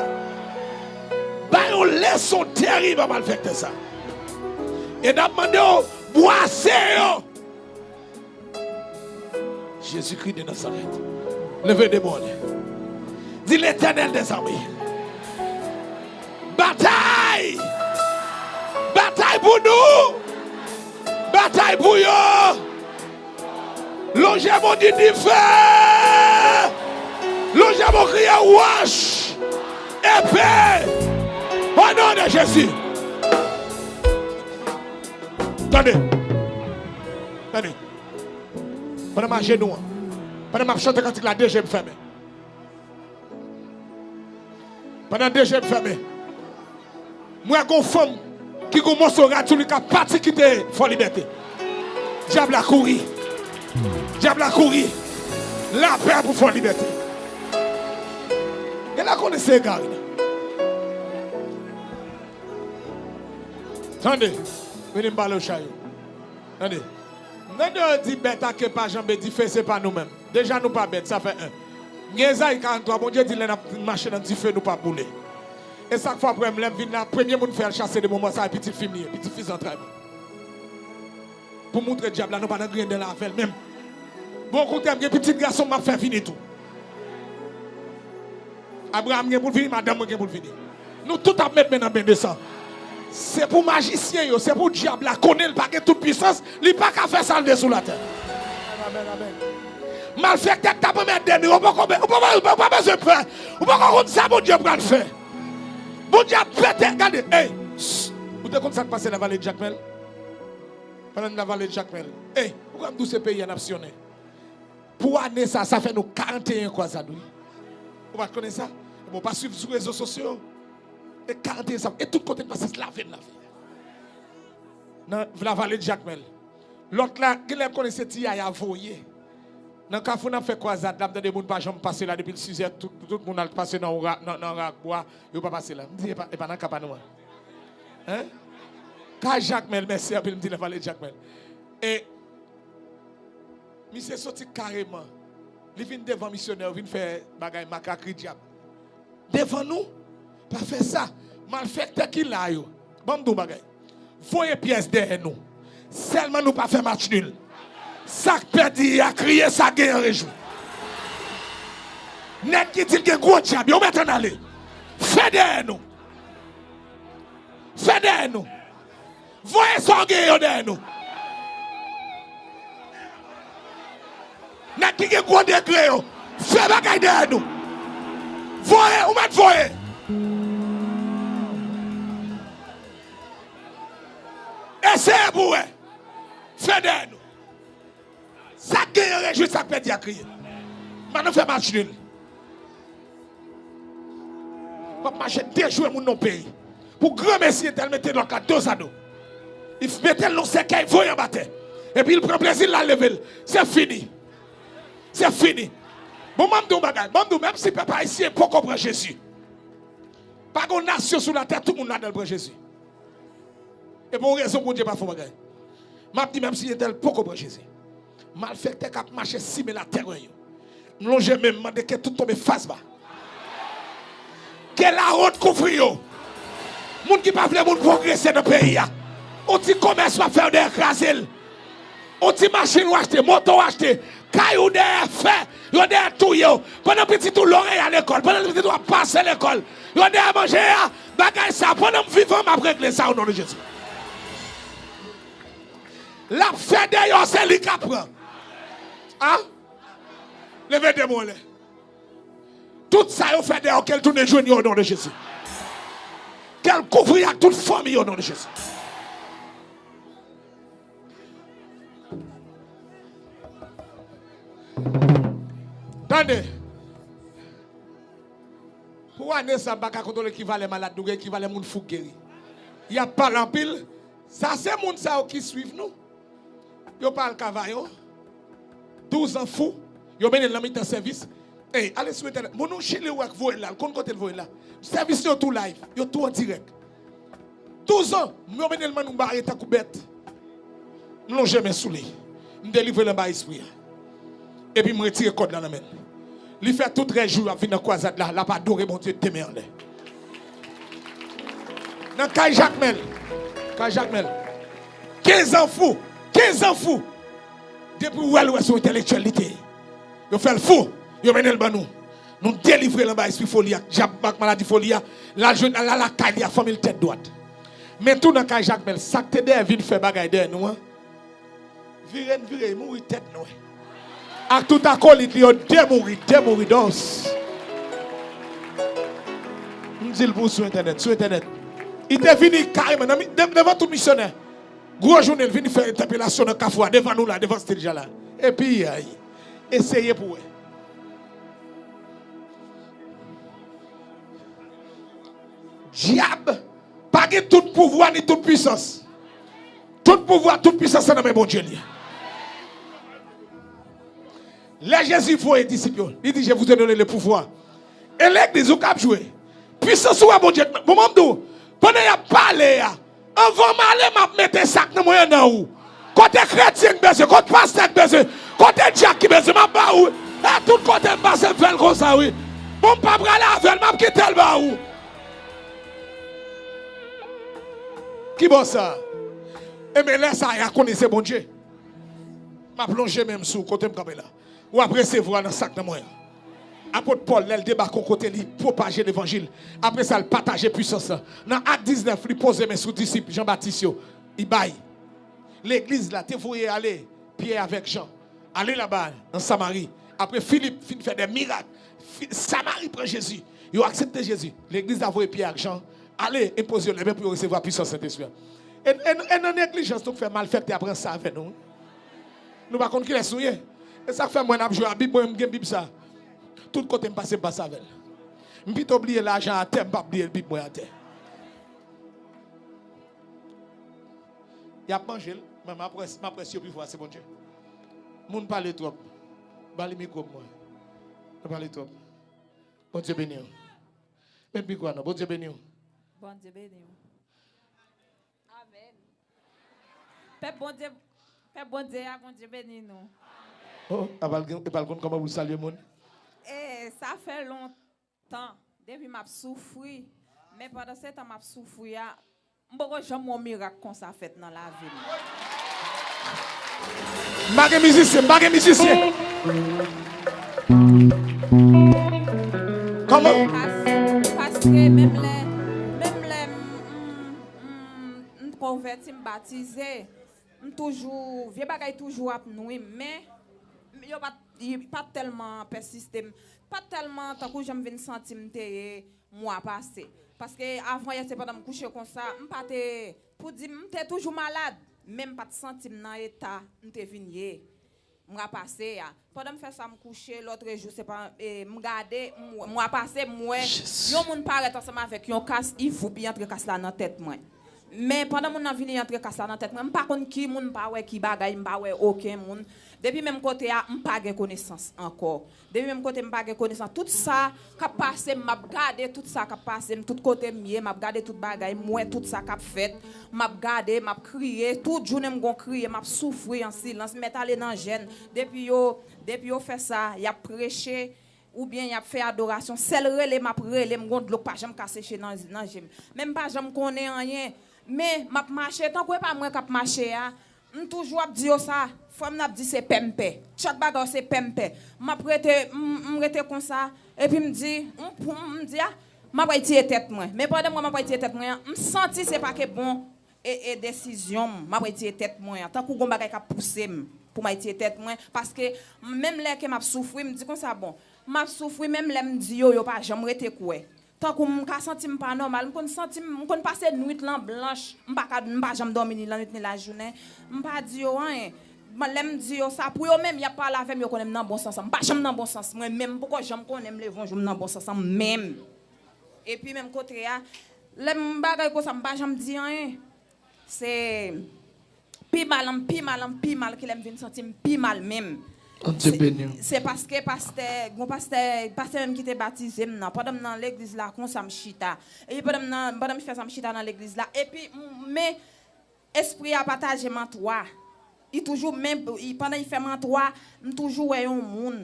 Bay yon leson terib a malfektè sa. E n ap mande w bwase yo. Jezikri de Nazarèt. Leve de men w anlè. Di, Letènèl dèzame, batay! Batay pou nou! Batay pou yo! Lonje men w, di dife! Lonje men w, kriye wòch! Epe! O non de Jezi! Tande! Tande! Pandan m ajenou an, pandan m ap chante kantik la, de je m fèmen. Pandan de je m fèmen, m wè gon fanm ki gon moso rad sou li k ap pati kite Fò Libète. Dyab la kouri. Dyab la kouri. Lapè pou Fò Libète. E la konnen se egare nan. Tande. Vini m pale w chay yo. Tande. M tande yo di bèt ake pa janbe dife, se pa nou menm. Deja nou pa bèt, sa fè en. M gen Ezayi karant twa, Bondye di lè n ap mache nan dife, nou p ap boule. E sak fè w ap wè m lè m vin la, premye moun fè al chase demon mò sa, e pitit fi m li ye, pitit fi zantray mwen. Pou moutre dyab la, nou pa nan griyen dèyè l avè l menm. Bon, koute m, gen pitit gason m ap fè vini tou. Abraram gen pou l vini, madanm mwen gen pou l vini. Nou tout ap met men nan ben de san. Se pou majisyen yo, se pou dyab la konnen l pa gen tout pwisans, li pa ka fè sa l vle sou latè. Amèn, amèn. Malfektè k t ap anmède nou, ou poko be-, ou pa, ou pa bezwen pè. Ou poko konn sa Bondye pral fè. Bondye ap pete, gade, ey, s-, ou te konn sa k pase nan vale Jakmèl? Pandan n nan vale Jakmèl. Ey, ou kwè m di w se peyi a n ap siyonnen? Pou ane sa, sa fè nou karanteyen kwazad, wi. Ou pa t konnen sa? Bon, pa swiv sou rezo sosyo. E karanteyen sa, e tout kote n pase, se lave n lave. Nan lavale Jakmèl. Lòt la, genlè m konnen se ti yaya voye. Nan kafou n ap fè kwazad la, m tande moun pa janm pase la depi l sizè, tout, tout moun al pase nan, nan, nan rakbwa, yo pa pase la. M di, e pa, e pa nan ka pa nou an? Hein? Kay Jakmèl, mèsi anpil, m di lavale Jakmèl. E Misye soti kareman. Li vin devan misyonè yo, vin fè bagay makakri dyab. Devan nou, pa fè sa. Malfektè ki la yo. Ban m di w bagay. Voye pyès dèyè nou. Sèlman nou pa fè match nil. Sa k pèdi a kriye, sa k genyen rejwi. Nèg ki di l gen gwo dyab, yo mèt ann ale. Fè dèyè nou. Fè dèyè nou. Voye sa w genyen yo dèyè nou. Nèg ki gen gwo degre yo, fè bagay dèyè nou. Voye, ou mèt voye. Eseye pou wè. Fè dèyè nou. Sa k genyen rejwi, sa k pèdi a kriye. M pa nan fè match nil. W ap mache dejwe moun nan peyi. Pou granmesi entèl mete lòt la dozado. Li mete l nan sèkèy, voye anba tè. Epi l pran plezi l, l al leve l. Se fini. Se fini. Bon, ban m di w bagay. Ban m di w, menm si pèp ayisyen poko pran Jezi. Pa gen yon nasyon sou latè, tout moun ladan l pran Jezi. E pou yon rezon Bondye pa fè yon bagay. M ap di, menm si entèl poko pran Jezi. Malfektè k ap mache simen latèrè yo. M lonje men m, mande ke tout tonbe fas ba. Ke lawont kouvri yo. Moun ki pa vle moun pwogrese nan peyi a. Yon ti komès w ap fè, yo dèyè kraze l. Yon ti machin w achte, moto w achte, kay ou dèyè fè, yo dèyè touye w. Pandan pitit ou Loreya lekòl, pandan pitit ou ap pase lekòl, yo dèyè manje a, bagay sa, pandan m vivan, m ap regle sa o non de Jezi. L ap fè deyò, se li k ap pran. A? Leve de men w anlè. Tout sa yo fè deyò, ke l tounen jwenn yo o non de Jezi. Ke l kouvri ak tout fanmi yo o non de Jezi. Tande. Pou ane sa, m pa ka kontwole ki valè malad nou gen, ki valè moun fou k geri. Y ap pale anpil. Sa se moun sa yo ki swiv nou. Yo pa al Kavayon. Douz an fou. Yo mennen l nan mitan sèvis. Ey, ale sou entènèt. Moun nou Chili ou wè k voye l la. L konn kote l voye l la. Sèvis yo tou live. Yo tou an dirèk. Douz an, m yo mennen l manno bare tankou bèt. M lonje men sou li. M delivre l anba espri a. Epi m retire kòd la nan men l. Li fè tout rès jou ap vin nan kwazad la, l ap adore Bondye de men anlè. Nan kay Jakmèl. Kay Jakmèl. Kenz an fou. Kenz an fou. Depi w wè l, w wè se yon entèlektyèl li te ye. Yo fè l fou. Yo mennen l ban nou. Nou delivre l anba espri foli ak dyab ak maladi foli a. L al jwenn, l al lakay li ak fanmi l tèt dwat. Men tou nan kay Jakmèl, sa k te dèyè vin fè bagay dèyè nou an, vire n vire, mouri tèt nwè. Ak tout akolit li yo, de mouri, de mouri, dos. M di l pou sou entènèt, sou entènèt. Li te vini kareman nan mi-, de-, devan tout misyonè. Gwo jounen, l vini fè entèpelasyon nan kafou a, devan nou la, devan stil ja la. Epi, ay, eseye pou wè. Dyab, pa Gen tout pouvwa ni tout pwisans. Tout pouvwa, tout pwisans se nan men Bondye li ye. Lè Jezi voye disip yo, li di, "Je vous ai donné le pouvoir." E legliz ou k ap jwe. Pwisans ou wè Bondye. Bon, m ap di w, pandan y ap pale a, anvan m ale, m ap mete sa k nan mwen an nan ou. Kote kretyen k bezwen, kote pastè k bezwen, kote dyak ki bezwen, m ap ba ou. E tout kote m pase, m fè l konsa, wi. Bon, m pa prale avè l, m ap kite l ba ou. Ki bò sa? Enben, lè sa a, y a konnen se Bondye. M ap lonje men m sou kote m kanpe la. W ap resevwa nan sa k nan mwen an. Apot Pòl, lè l debake yon kote, li pwopaje levanjil. Apre sa, l pataje pwisans lan. Nan Ak diznèf, li poze men sou disip Jan Batis yo. Li bay. Legliz la te voye ale Pyè avèk Jan. Ale laba, an Samari. Apre Filip fin fè de mirak. Fi-, Samari pran Jezi. Yo aksepte Jezi. Legliz la voye Pyè ak Jan ale, enpoze yo lèmen pou yo resevwa pwisans Sentespri a. E, e, e nan neglijans nou k fè malfektè a pran sa avè nou. Nou pa konn kilès nou ye. E sa k fè mwen ap jwe a Bib, mwen menm gen Bib sa. Tout kote m pase, m pase avè l. M pito bliye lajan atè, m pa bliye Bib mwen atè. Y ap manje l, men m ap wè, m ap wè si yo pi fò a se Bondye. Moun pale twòp. Ba li mikwo m mwen. Yo pale twòp. Bondye beni w. Met mikwo a non. Bondye beni w. Bondye beni w. Amèn. Pèp Bondye, pèp Bondye a, Bondye beni nou. Oh, e pa l gen, e pa l konn kòman pou l salye moun? E, sa fè lontan depi m ap soufri. Men pandan se tan m ap soufri a, m poko janm wè yon mirak konsa fèt nan lavi m. M pa gen mizisyen, m pa gen mizisyen. Kòman? Pas-, paske menm lè, menm lè m, m, m, m konvèti, m batize, m toujou, vye bagay toujou ap nwi m, men yo pa t, yo pa t tèlman pèsiste m, pa t tèlman tankou jan m vin santi m te ye mwa pase. Paske avan yè, se pandan m kouche konsa, m pa te, pou di m, m te toujou malad, men m pa t santi m nan eta m te vin ye mwa pase a. Pandan m fè sa, m kouche, lòtrejou, se pa, e, m gade, m, mwa pase, m wè yon moun parèt ansanm avèk yon kas, li voup, li antre kas la nan tèt mwen. Men pandan moun nan vini antre kas la nan tèt mwen, m pa konn ki moun, m pa wè ki bagay, m pa wè okenn moun. Depi menm kote a, m pa gen konesans ankò. Depi menm kote m pa gen konesans. Tout sa k ap pase m, m ap gade tout sa k ap pase m, tout kote m ye, m ap gade tout bagay, m wè tout sa k ap fèt. M ap gade, m ap kriye, tout jounen m gon kriye, m ap soufri an silans, m mèt ale nan jèn. Depi yo, depi yo fè sa, y ap preche, oubyen y ap fè adorasyon, sèl rele m ap rele, m gon dlo k pa janm ka seche nan, nan je m. Men m pa janm konnen anyen. Men m ap mache, tankou e pa mwen k ap mache a, m toujou ap di yo sa, frè m nan ap di se pè m pè. Chak bagay se pè m pè. M ap rete, m, m rete konsa, epi m di, m, m, m di, a, m ap retire tèt mwen. Men pandan m wè m ap retire tèt mwen an, m santi se pa ke bon e, e desizyon m, m ap retire tèt mwen an. Tankou gon bagay k ap pouse m pou m retire tèt mwen, paske menm lè ke m ap soufri, m di konsa, bon, m ap soufri, menm lè m di yo, yo pa janm rete kwè. Tankou m ka santi m pa nòmal, m konn santi m, m konn pase nwit lan blanch, m pa ka, m pa janm dòmi ni lannwit ni lajounen, m pa di yo anyen. Lè m di yo sa, pou yo menm, y ap pale avè m, yo konnen m nan bon sans. M pa janm nan bon sans mwen menm, m poko janm konnen m leve yon jou m nan bon sans an menm. Epi menm kote a, lè m bagay konsa, m pa janm di anyen. Se pi mal, an pi mal, an pi mal, ki lè m vin santi m pi mal menm. Bondye beni w. Se, se paske pastè, gon pastè, pastè menm ki te batize m nan. Pandan m nan legliz la, konsa m chita. Epi pandan m nan, pandan m fè sa, m chita nan legliz la. Epi, m, men, espri a pataje m an twa. Li toujou, men, li, pandan li fè m an twa, m toujou wè yon moun.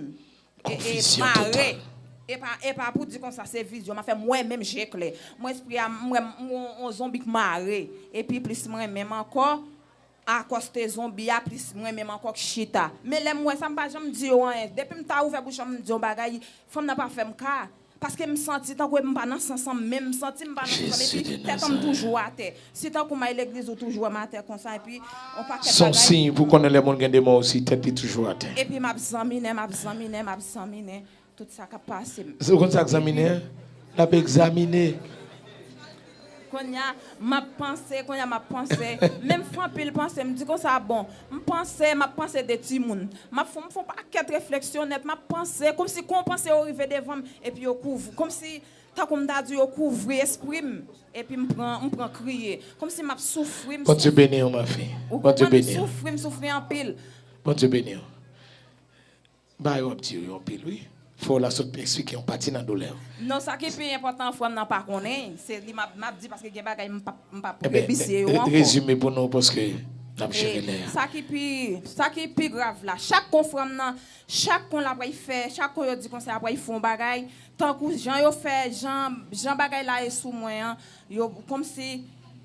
E, e, konfizyon mare total. E pa, e pa pou di konsa se vizyon m ap fè, m wè menm je klè. Mwen espri a, m wè m, m wè yon zonbi k mare. Epi plis mwen menm ankò, akòste zonbi a, plis mwen menm ankò k chita. Men lè m wè sa, m pa janm di yo anyen. Depi m ta ouvè bouch an, m di yon bagay, fanm nan pa fè m ka. Paske m santi tankou m pa nan sans an menm, m santi m pa nan sans an, epi tèt an m toujou atè. Si tankou m al legliz, ou toujou wè m atè konsa, epi yon pakèt bagay. Se yon siy pou konnen lè moun gen demon osi, tèt li toujou atè. Epi m ap zanminen, m ap zanminen, m ap zanminen tout sa k ap pase m. Ou konn sa k zanminen an? L ap egzamine. Kounye a, m ap panse, kounye a, m ap panse. Menm fè anpil panse, m di konsa, bon, m panse, m ap panse de timoun. M ap fè, m fè yon pakèt refleksyon nèt, m ap panse, kòmsi gon panse yo rive devan m, epi yo kouvri, kòmsi tankou m ta di yo kouvri espri m, epi m pran, m pran kriye. Kòmsi m ap soufri, m Bondye soufri. Beni w, ma fille. Ou Bondye konprann? M beni w. Soufri, m soufri anpil. Bondye beni w. Bagay w ap di yo, yo anpil, wi. Fò w la sot eksplike yon pati nan doulè w. Non, sa ki pi enpòtan, frè m nan pa konnen, se li m ap, m ap di paske gen bagay m p ap, m p ap Ebyen, rebisye yo re-, ankò. Rezime pou nou paske n ap jere lè a. E sa ki pi, sa ki pi grav la, chak kon frè m nan, chak kon l ap fè, chak kon yo di konsa y ap fè yon bagay, tankou jan yo fè, jan, jan bagay la ye sou mwen an, yo, kòmsi,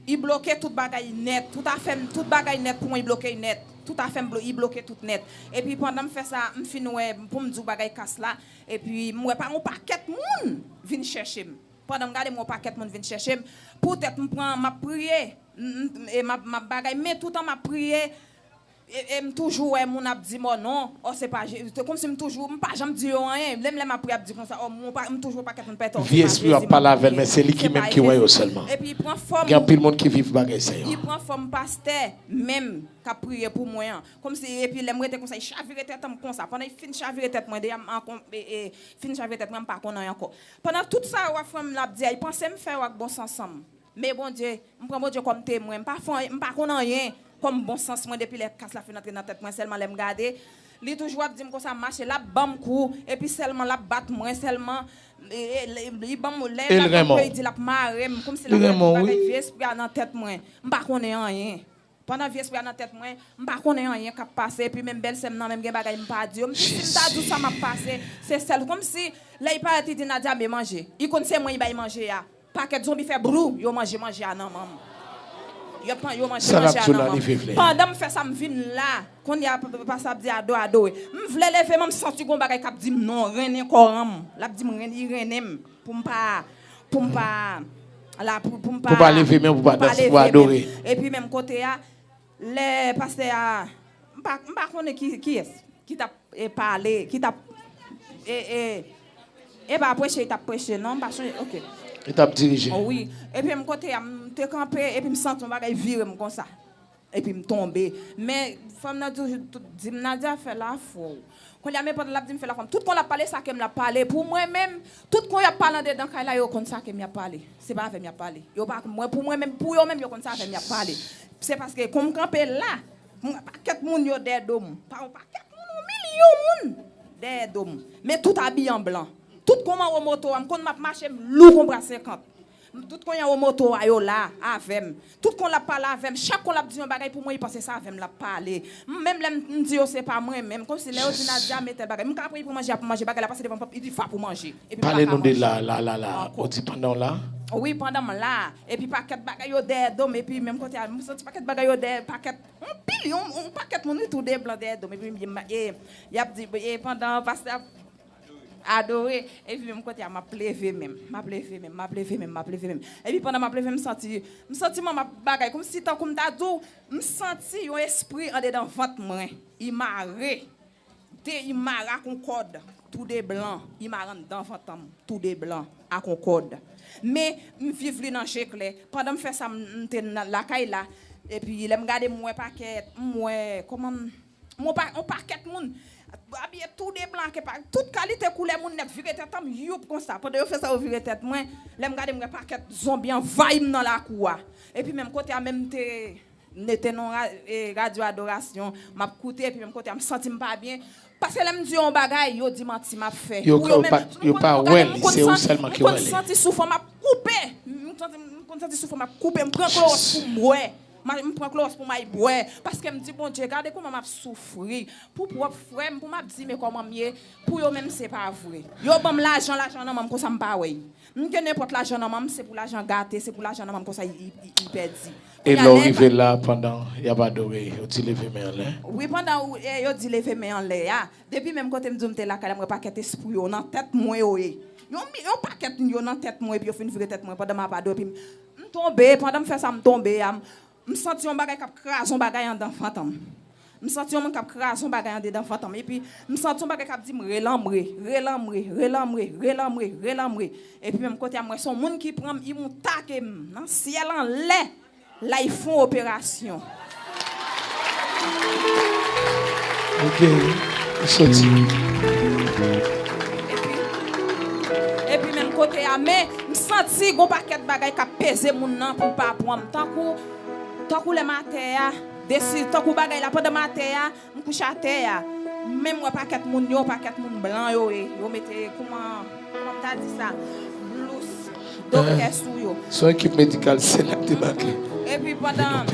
i bloke tout bagay nèt. Tout afè m, tout bagay nèt pou mwen, i bloke nèt. Tout afè m, blo-, i bloke tout nèt. Epi pandan m fè sa, m fin wè, pou m di w bagay kas la, epi m wè pa yon pakèt moun vin chèche m. Pandan m gade, m wè yon pakèt moun vin chèche m. Poutèt m pran, m ap priye, m, m, e m ap, m ap bagay, men toutan m ap priye, E, e m toujou wè moun ap di m, "Ò non, ò se pa Je-," se kòmsi m toujou, m pa janm di yo anyen. Lè m, lè m ap priye, ap di konsa, "Ò, m, pa, m toujou pakèt moun pè tò, se pa Jezi, m ap priye, se pa Jezi." Epi pran fòm, Gen anpil moun ki viv bagay sa yo. Li pran fòm pastè menm k ap priye pou mwen an. Kòmsi, epi lè m rete konsa, li chavire tèt an m konsa. Pandan li fin chavire tèt mwen, deja m an kon-, e, e, fin chavire tèt mwen, m pa konn anyen ankò. Pandan tout sa yo, frè m, l ap di a, li panse m fè yo ak bon sans an m. Men Bondye, m pran Bondye kòm temwen. M pa fè anyen, m pa konn anyen kòm bon sans mwen depi lè kas la fin antre nan tèt mwen. Sèlman lè m gade, li toujou ap di m konsa, "Mache," l ap ban m kou, epi sèlman l ap bat mwen, sèlman, e, e, li, li ban m, lè l ap ban m kou, li di l ap mare m, kòmsi l ap fè bagay vye espri a nan tèt mwen. M pa konnen anyen. Pandan vye espri a nan tèt mwen, m pa konnen anyen k ap pase, epi menm bèlsè m nan, menm gen bagay m pa di yo. M di, si m ta di w sa m ap pase, se sèl, kòmsi lè li parèt, li di, "Nadia, men manje." Li konn se mwen li bay manje a. Pakèt zonbi fè brou, yo manje manje a nan men m. Yo pran, yo manje manje a nan men m. Pandan m fè sa, m vin la. Kounye a, p-, p-, pastè ap di, "Adore, adore." M vle leve men m, m santi gon bagay k ap di m non, rennen kò an m. L ap di m rennen, li rennen m. Pou m pa, pou m pa, la, pou, pou m pa, pou pa leve men, pou pa danse, pou adore. Epi menm kote a, lè pastè a, m pa, m pa konnen ki, kiyès ki t ap, e, pale, ki t ap, e, e, e pa preche, li t ap preche, non, m pa sonje, oke. Li t ap dirije. Wi. Epi menm kote a, m te kanpe, epi m santi yon bagay vire m konsa. Epi m tonbe. Men, fanm nan toujou di m, "Nadia, fè lafwa w." Kounye a, men pandan l ap di m fè lafwa m, tout kon l ap pale, sa ke m l ap pale. Pou mwen menm, tout kon y ap pale andedan kay la, yo konn sa ke m y ap pale. Se pa avè m y ap pale. Yo pa, mwen, pou mwen menm, pou yo menm, yo konn sa avè m y ap pale. Se paske kon m kanpe la, m wè pakèt moun yo dèyè do m. Pa yon pakèt moun, yon milyon moun dèyè do m. Men tout abiye an blan. Tout kon m anwo moto a, m konn m ap mache, m lou kon bra senkant. M tout kounye a yo moto a yo la avè m. Tout kon l ap pale avè m. Chak kon l ap di yon bagay pou mwen, li panse se avè m l ap pale. M, menm lè m, m di yo se pa mwen menm. Kòmsi lè yo di Nadia met tèl bagay. M ka priye pou manje a, pou manje bagay la pase devan m, li di va pou manje. Epi m pa ka manje. Pale nou de la, la, la, la. Ou di pandan w la? Wi, pandan m la. Epi pakèt bagay yo dèyè do m. Epi menm kote a, m santi pakèt bagay yo dèyè, pakèt, yon pil, yon, yon pakèt moun wi tou de blan dèyè do m. Epi m, e, y ap di, e pandan pastè ap adore, epi menm kote a, m ap leve menm, m ap leve menm, m ap leve menm, m ap leve menm. Epi pandan m ap leve, m santi, m santi manman bagay, kòmsi tankou m ta di w, m santi yon espri andedan vant mwen, li mare, te, li mare ak yon kòd, tou de blan, li mare anndan vant an m, tou de blan, ak yon kòd. Men, m viv li nan je klè. Pandan m fè sa, m, m te nan lakay la, epi lè m gade, m wè pakèt, m wè, kòman m, M wè pa-, yon pakèt moun abiye tou de blan, ke pa, tout kalite koulè moun nèt, vire tèt an m, youp, konsa. Pandan yo fè sa, yo vire tèt mwen. Lè m gade, m wè pakèt zonbi anvayi m nan lakou a. Epi menm kote a, menm m te mete nan ra-, e, radyo adorasyon, m ap koute, epi menm kote a, m santi m pa byen. Paske lè m di yo yon bagay, yo di manti m ap fè. Yo, pou yo menm, pa, yo pa wè li, se ou sèlman ki wè li. M konn santi soufri, m ap koupe. M konn santi, m konn santi soufri, m ap koupe, m pran klowòs pou m bwè. M, m pran klowòs pou m al bwè, paske m di, "Bondye, gade kòman m ap soufri pou pwòp frè m, pou m ap di, men kòman m ye, pou yo menm se pa vre." Yo ban m lajan, lajan nan men m, konsa m pa wè l. M gen nenpòt lajan nan men m, se pou lajan gate, se pou lajan nan men m, konsa li, li, li pèdi. E lè w rive la, pandan y ap adore, yo di leve men anlè? Wi, pandan ou, e, yo di leve men anlè a, depi menm kote m di w m te lakay la, m wè pakèt espri yo nan tèt mwen yo ye. Yon mi-, yon pakèt yo nan tèt mwen, epi yo fin vire tèt mwen pandan m ap adore, epi m, m tonbe, pandan m fè sa, m tonbe a, m, M santi yon bagay k ap kraze yon bagay anndan vant an m. M santi yon moun k ap kraze yon bagay andedan vant an m. Epi, m santi yon bagay k ap di m, "Relanmwe, relanmwe, relanmwe, relanmwe, relanmwe." Epi, menm kote a, m wè se yon moun ki pran m, li moute ak m nan syèl anlè. La, li fè yon operasyon. Ok, li soti. Epi, epi, menm kote a, men, M santi gon pakèt bagay k ap peze moun nan pou l pa pran m. Tankou, tankou lè m atè a, desi, tankou bagay la, pandan m atè a, m kouche atè a. Men m wè pakèt moun yo, pakèt moun blan yo ye. Yo mete, kouman, kouman m ta di sa? Blous, doktè sou yo. Se yon ekip medikal sèl ap debake. Epi pandan,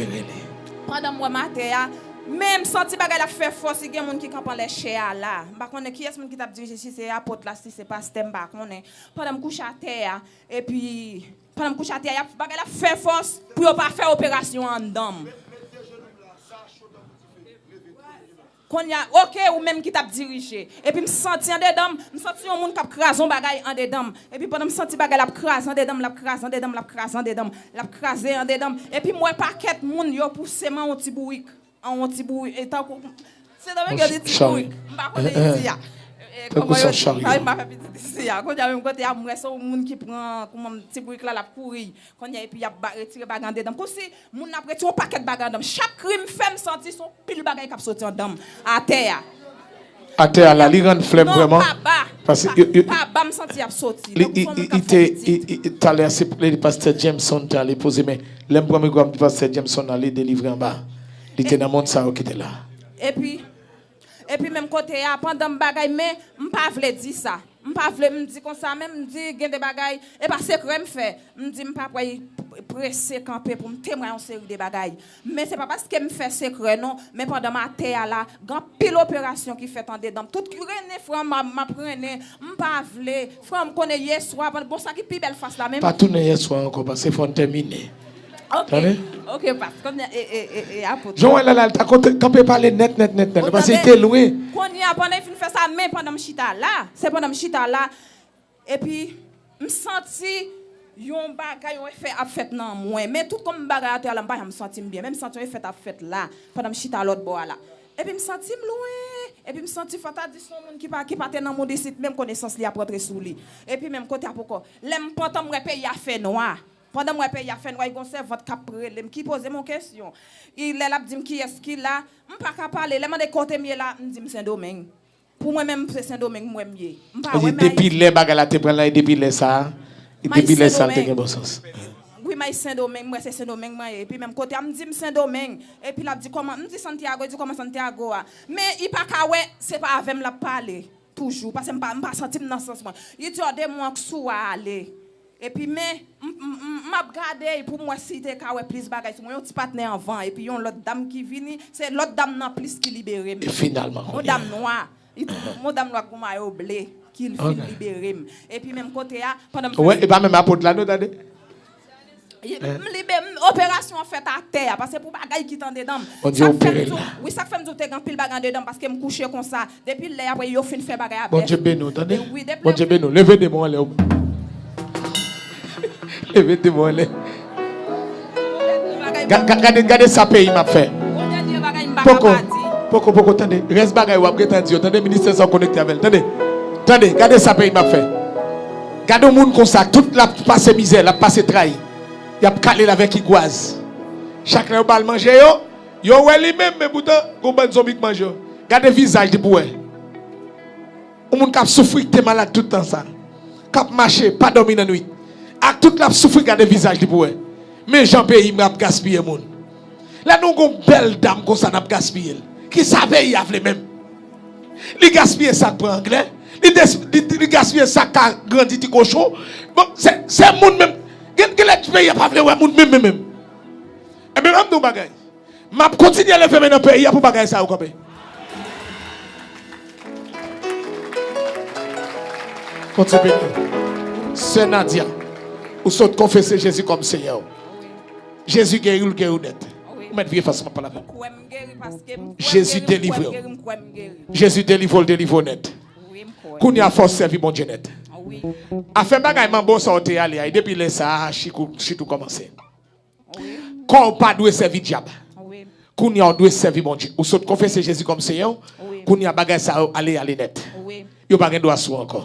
pandan m wè m atè a, men m santi bagay la ap fè fòs, si gen moun ki kanpe anlè chè a la. M pa konnen kiyès moun ki t ap dirije, si se apot la, si se pastè, m pa konnen. Pandan m kouche atè a, epi, pandan m kouche atè a, y ap, bagay la ap fè fòs pou yo pa fè operasyon an anndan m. Kounye a, oke, ou menm ki t ap dirije. Epi m santi andedan m, m santi yon moun k ap kraze yon bagay andedan m. Epi pandan m santi bagay la ap kraze andedan m, l ap kraze andedan m, l ap kraze andedan m, l ap kraze andedan m. Epi m wè pakèt moun yo pouse m an yon ti bourik. An yon ti bourik. E tankou, se tankou yo di ti bourik. M pa konnen isi a. E, e, kòman yo di, m pa fè pitit isi a. Kounye a menm kote a, m wè se yon moun ki pran, kouman, ti bourik la, l ap kouri. Kounye a, epi y ap ba-, retire bagay andedan m. Kòmsi moun nan ap retire yon pakèt bagay andan m. Chak kri m fè, m santi se yon pil bagay k ap soti andan m. Atè a. Atè a la, li rann flè m vrèman. Non, pa ba. Paske pa, yo, yo, pa ba m santi y ap soti. Li, tankou se yon moun k ap fè pitit. I, i, talè a, se, li, pastè Jameson te ale poze men. Lè m pran mikwo a, m di pastè Jameson ale delivre anba. Li te nan mond sa yo ki te la. Epi, epi menm kote a, pandan m bagay, men m pa vle di sa. M pa vle, m di konsa, men m di gen de bagay, e pa sekrè m fè. M di m p ap prese kanpe pou m temwayaj yon seri de bagay. Men se pa paske m fè sekrè non, men pandan m atè a la, gen anpil operasyon ki fèt andedan m. Tout ki rennen frè m, m ap, m ap rennen, m pa vle. Frè m konnen yèswa, bon, sa ki pi bèl fas la menm. Pa tounen yèswa ankò, paske fò n tèmine. Ok. Tande? Ok, pas, kounye a, e, e, e, e, apot. Jan w wè la, la, l ta konte, kanpe pale nèt, nèt, nèt, nèt, paske li te lwen. Kounye a, pandan l fin fè sa, men pandan m chita la, se pandan m chita la, epi m santi yon bagay, yon efè ap fèt nan mwen. Men tout kòm m bagay atè a la, m pa janm santi m byen. Men m santi yon efè ap fèt la, pandan m chita lòt bò a la. Epi m santi m lwen, epi m santi fò ta di se yon moun ki pa, ki pa te nan mond isit, menm konesans li ap rantre sou li. Epi menm kote a poko. Lè m pantan m wè peyi a fè nwa. Pandan m wè peyi a fè nwa, gen yon sèvant k ap rele m, ki poze m yon kesyon. I, lè l ap di m kiyès ki la, m pa ka pale. Lè m mande kote m ye la, m di m Sendomeng. Pou mwen menm, se Sendomeng mwen m ye. M pa wè m Ayiti. Depi lè bagay la te pran la, e depi lè sa a, e depi lè sa a, l te gen bon sans. Wi, m Ayiti Sendomeng, mwen se Sendomeng mwen ye. Epi menm kote a, m di m Sendomeng. Epi l ap di kòman, m di Santiago, li di kòman Santiago a. Men, li pa ka wè, se pa avè m l ap pale. Toujou, paske m pa, m pa santi m nan sans mwen. Li di, "Ò, demon an sou w a ale." Epi men, m, m, m, m ap gade pou m wè si te ka wè plis bagay sou mwen. Yon ti patnè anvan, epi yon lòt dam ki vini, se lòt dam nan plis ki libere m. E finalman, yon dam nwa, li di, yon dam nwa ak yon mayo ble, ki fin libere m. Epi menm kote a, pandan m fè. Wè, e pa menm apot la, non, tande? M libe, m, operasyon an fèt atè a, paske pou bagay ki t andedan m. Bondye opere l la. Wi, sa k fè m di w te gen anpil bagay andedan m, paske m kouche konsa. Depi lè apre yo fin fè bagay a bèf. Bondye beni w, tande? Bondye beni w. Leve de men w anlè. Leve de men w anlè. Gade, gade sa peyi m ap fè. Poko, poko, poko, tande. Rès bagay w ap gentan di yo, tande, ministè sa w konekte avè l, tande. Tande, gade sa peyi m ap fè. Gade yon moun konsa, tout l ap pase mizè, l ap pase tray. Y ap kale l avèk igwaz. Chak lè yo ba l manje yo, yo wè li menm, men poutan, gon bann zonbi k manje yo. Gade vizaj li pou wè. Yon moun k ap soufri, ki te malad tout tan sa. K ap mache, pa dòmi nan nwit. Ak tout l ap soufri, gade vizaj li pou wè. Men jan peyi m ap gaspiye moun. Lè nou gon bèl dam konsa, n ap gaspiye l. Kisa peyi a vle menm? Li gaspiye sa k pran anglè. Li, li, li gaspiye sa k ka grandi ti kochon. Bon, se, se moun menm. Gen, gen lè peyi a pa vle wè moun menm, menm, menm. Ebyen, ann di yon bagay. M ap kontinye leve men nan peyi a pou bagay sa yo kanpe. Bondye beni w. Sè Nadia, ou sot konfese Jezi kòm Seyè w. Jezi geri w, l geri w nèt. Ou mèt vire fas mwen pale avè m. Jezi delivre w. Jezi delivre w, delivre w nèt. Kounye a fò w sèvi Bondye nèt. Afè bagay manbo sa w te ale a, e depi lè sa a, chik ou, chit ou kòmanse. Kò w pa dwe sèvi dyab. Kounye a w dwe sèvi Bondye. Ou sot konfese Jezi kòm Seyè w. Kounye a bagay sa yo ale, ale nèt. Yo pa gen dwa sou w ankò.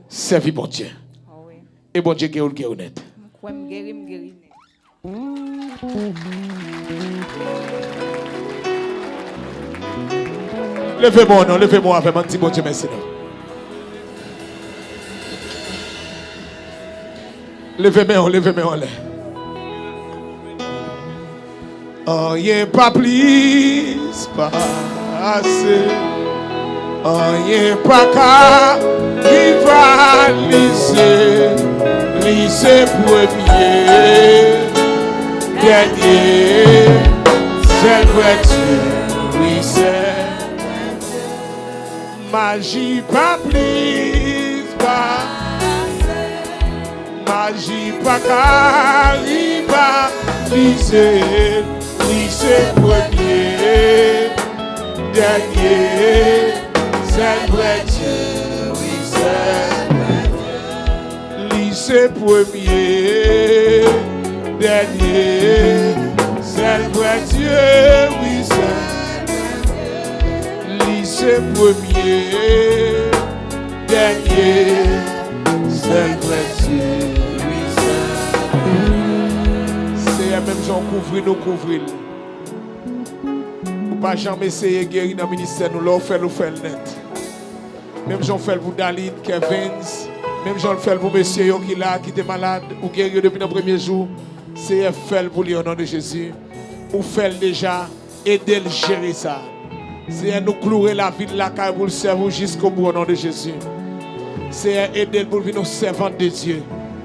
Sèvi Bondye. E Bondye geri w, l geri w nèt. M kwè m geri, m geri nèt. Leve men w non, leve men w avè m, ann di Bondye mèsi non. Leve men w, leve men w anlè. Anyen pa plis pase. Anyen pa ka rivalize. Li se premye, dènye, sèl vrè Dye. Wi, sèl vrè Dye. Maji pa plis pase. Maji pa ka rivalize. Li se premye, dènye, sèl vrè Dye. Wi, sèl vrè Dye. Li se premye, dènye, sèl vrè Dye, wi, sèl vrè Dye. Li se premye, dènye, sèl vrè Dye, wi, sèl vrè Dye. Seyè, menm jan w kouvri nou, kouvri l. Ou pa janm eseye geri nan ministè nou. Lè w fè l, ou fè l nèt. Menm jan w fè l pou Daline, Kevens, menm jan w fè l pou mesye yo ki la, ki te malad, ou geri yo depi nan premye jou. Seyè, fè l pou li, o non de Jezi. Ou fè l deja, ede l jere sa. Seyè, nou kloure lavi l lakay pou l sèvi w jiskobou, o non de Jezi. Seyè, ede l pou l vin yon sèvant de Dye,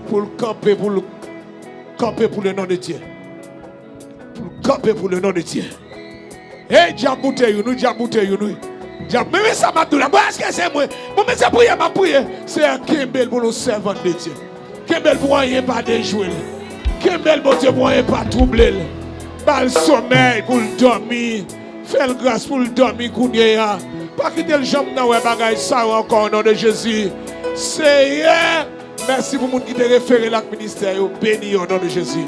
pou l kanpe, pou l kanpe pou le non de Dye. Pou l kanpe pou le non de Dye. Hey, dyab moute youn, wi, dyab moute youn, wi. Dyab, men, men sa m ap di w la. Bon, èske se mwen? Bon, men se priyè m ap priye. Seyè, kenbe l pou nou sèvant de Dye. Kenbe l pou anyen pa dejwe l. Kenbe l, Bondye, pou anyen pa twouble l. Ba l somèy pou l dòmi. Fè l gras pou l dòmi kounye a. Pa kite l janm nan wè bagay sa yo ankò, o non de Jezi. Seyè, mèsi pou moun ki te refere l ak ministè yo. Beni yo, o non de Jezi.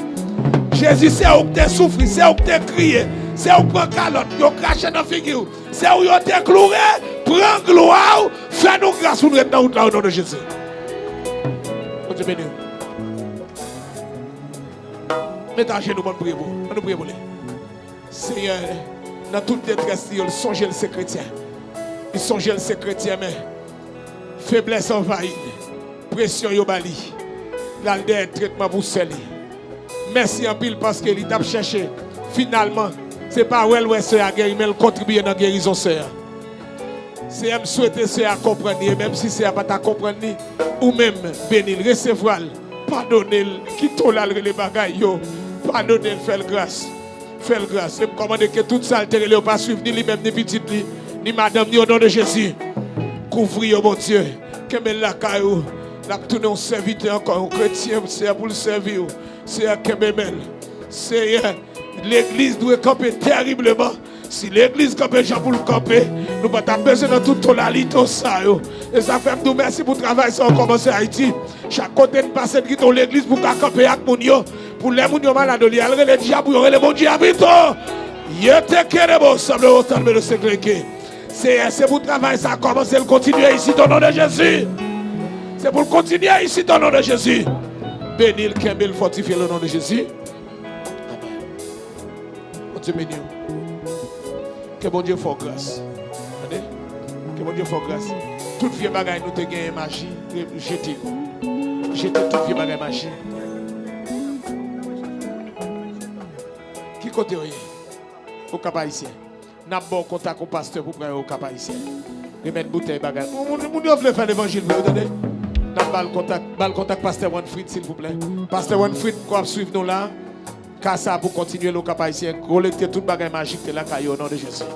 Jezi, se ou ki te soufri, se ou ki te kriye, se ou ki pran kalòt, yo krache nan figi w, se ou yo te kloure. Pran glwa w, fè nou gras pou nou ret nan wout la, o non de Jezi. Bondye beni w. Met ajenou, ann priye pou, ann nou priye pou li. Senyè, nan tout detrès li yo, l sonje l se kretyen. Li sonje l se kretyen, men feblès anvayi l. Presyon yo ba li. L al dèyè tretman pou sè li. Mèsi anpil paske li t ap chèche. Finalman, se pa wè l wè sè a geri, men l kontribiye nan gerizon sè a. Seyè, m swete sè a konprann li, e menm si sè a pa ta konprann li, ou menm, beni l, resevwa l, padone l, kite w l al regle bagay yo, padone l, fè l gras. Fè l gras. E m kòmande ke tout sa l te rele yo pa swiv ni li menm, ni pitit li, ni madanm ni, o non de Jezi. Kouvri yo, Bondye. Kenbe l lakay ou. L ap tounen yon sèvitè ankò, yon kretyen, Seyè, pou l sèvi w. Seyè, kenbe men l. Seyè, legliz dwe kanpe teribleman. Si legliz kanpe jan pou l kanpe, nou pa t ap bezwen nan tout tolalito sa yo. E sa fè m di w mèsi pou travay sa w kòmanse Ayiti. Chak kote n pase, n kite yon legliz pou ka kanpe ak moun yo. Pou lè moun yo malad, olye al rele dyab, yo rele Bondye a pito. Ye te kerebo, sanble o sanble de sekleke. Seyè, se pou travay sa kòmanse, l kontinye isit, o non de Jezi. Se pou l kontinye isit, o non de Jezi. Beni l, kenbe l, fòtifye l, o non de Jezi. Amèn. Bondye beni w. Ke Bondye fè w gras. Tande? Ke Bondye fè w gras. Tout vye bagay nou te genyen maji, jete yo. Jete tout vye bagay maji. Ki kote w ye? Okap Ayisyen. N ap ba w kontak yon pastè pou pran yon Okap Ayisyen. Remèt boutèy bagay. Moun, moun, moun yo vle fè levanjil vre, tande? N ap ba l kontak, ba l kontak pastè Wanfrid, silvouplè. Pastè Wanfrid, m kwè w ap swiv nou la. Ka sa pou kontinye l Okap Ayisyen. Kolekte tout bagay majik te lakay yo, o non de Jezi.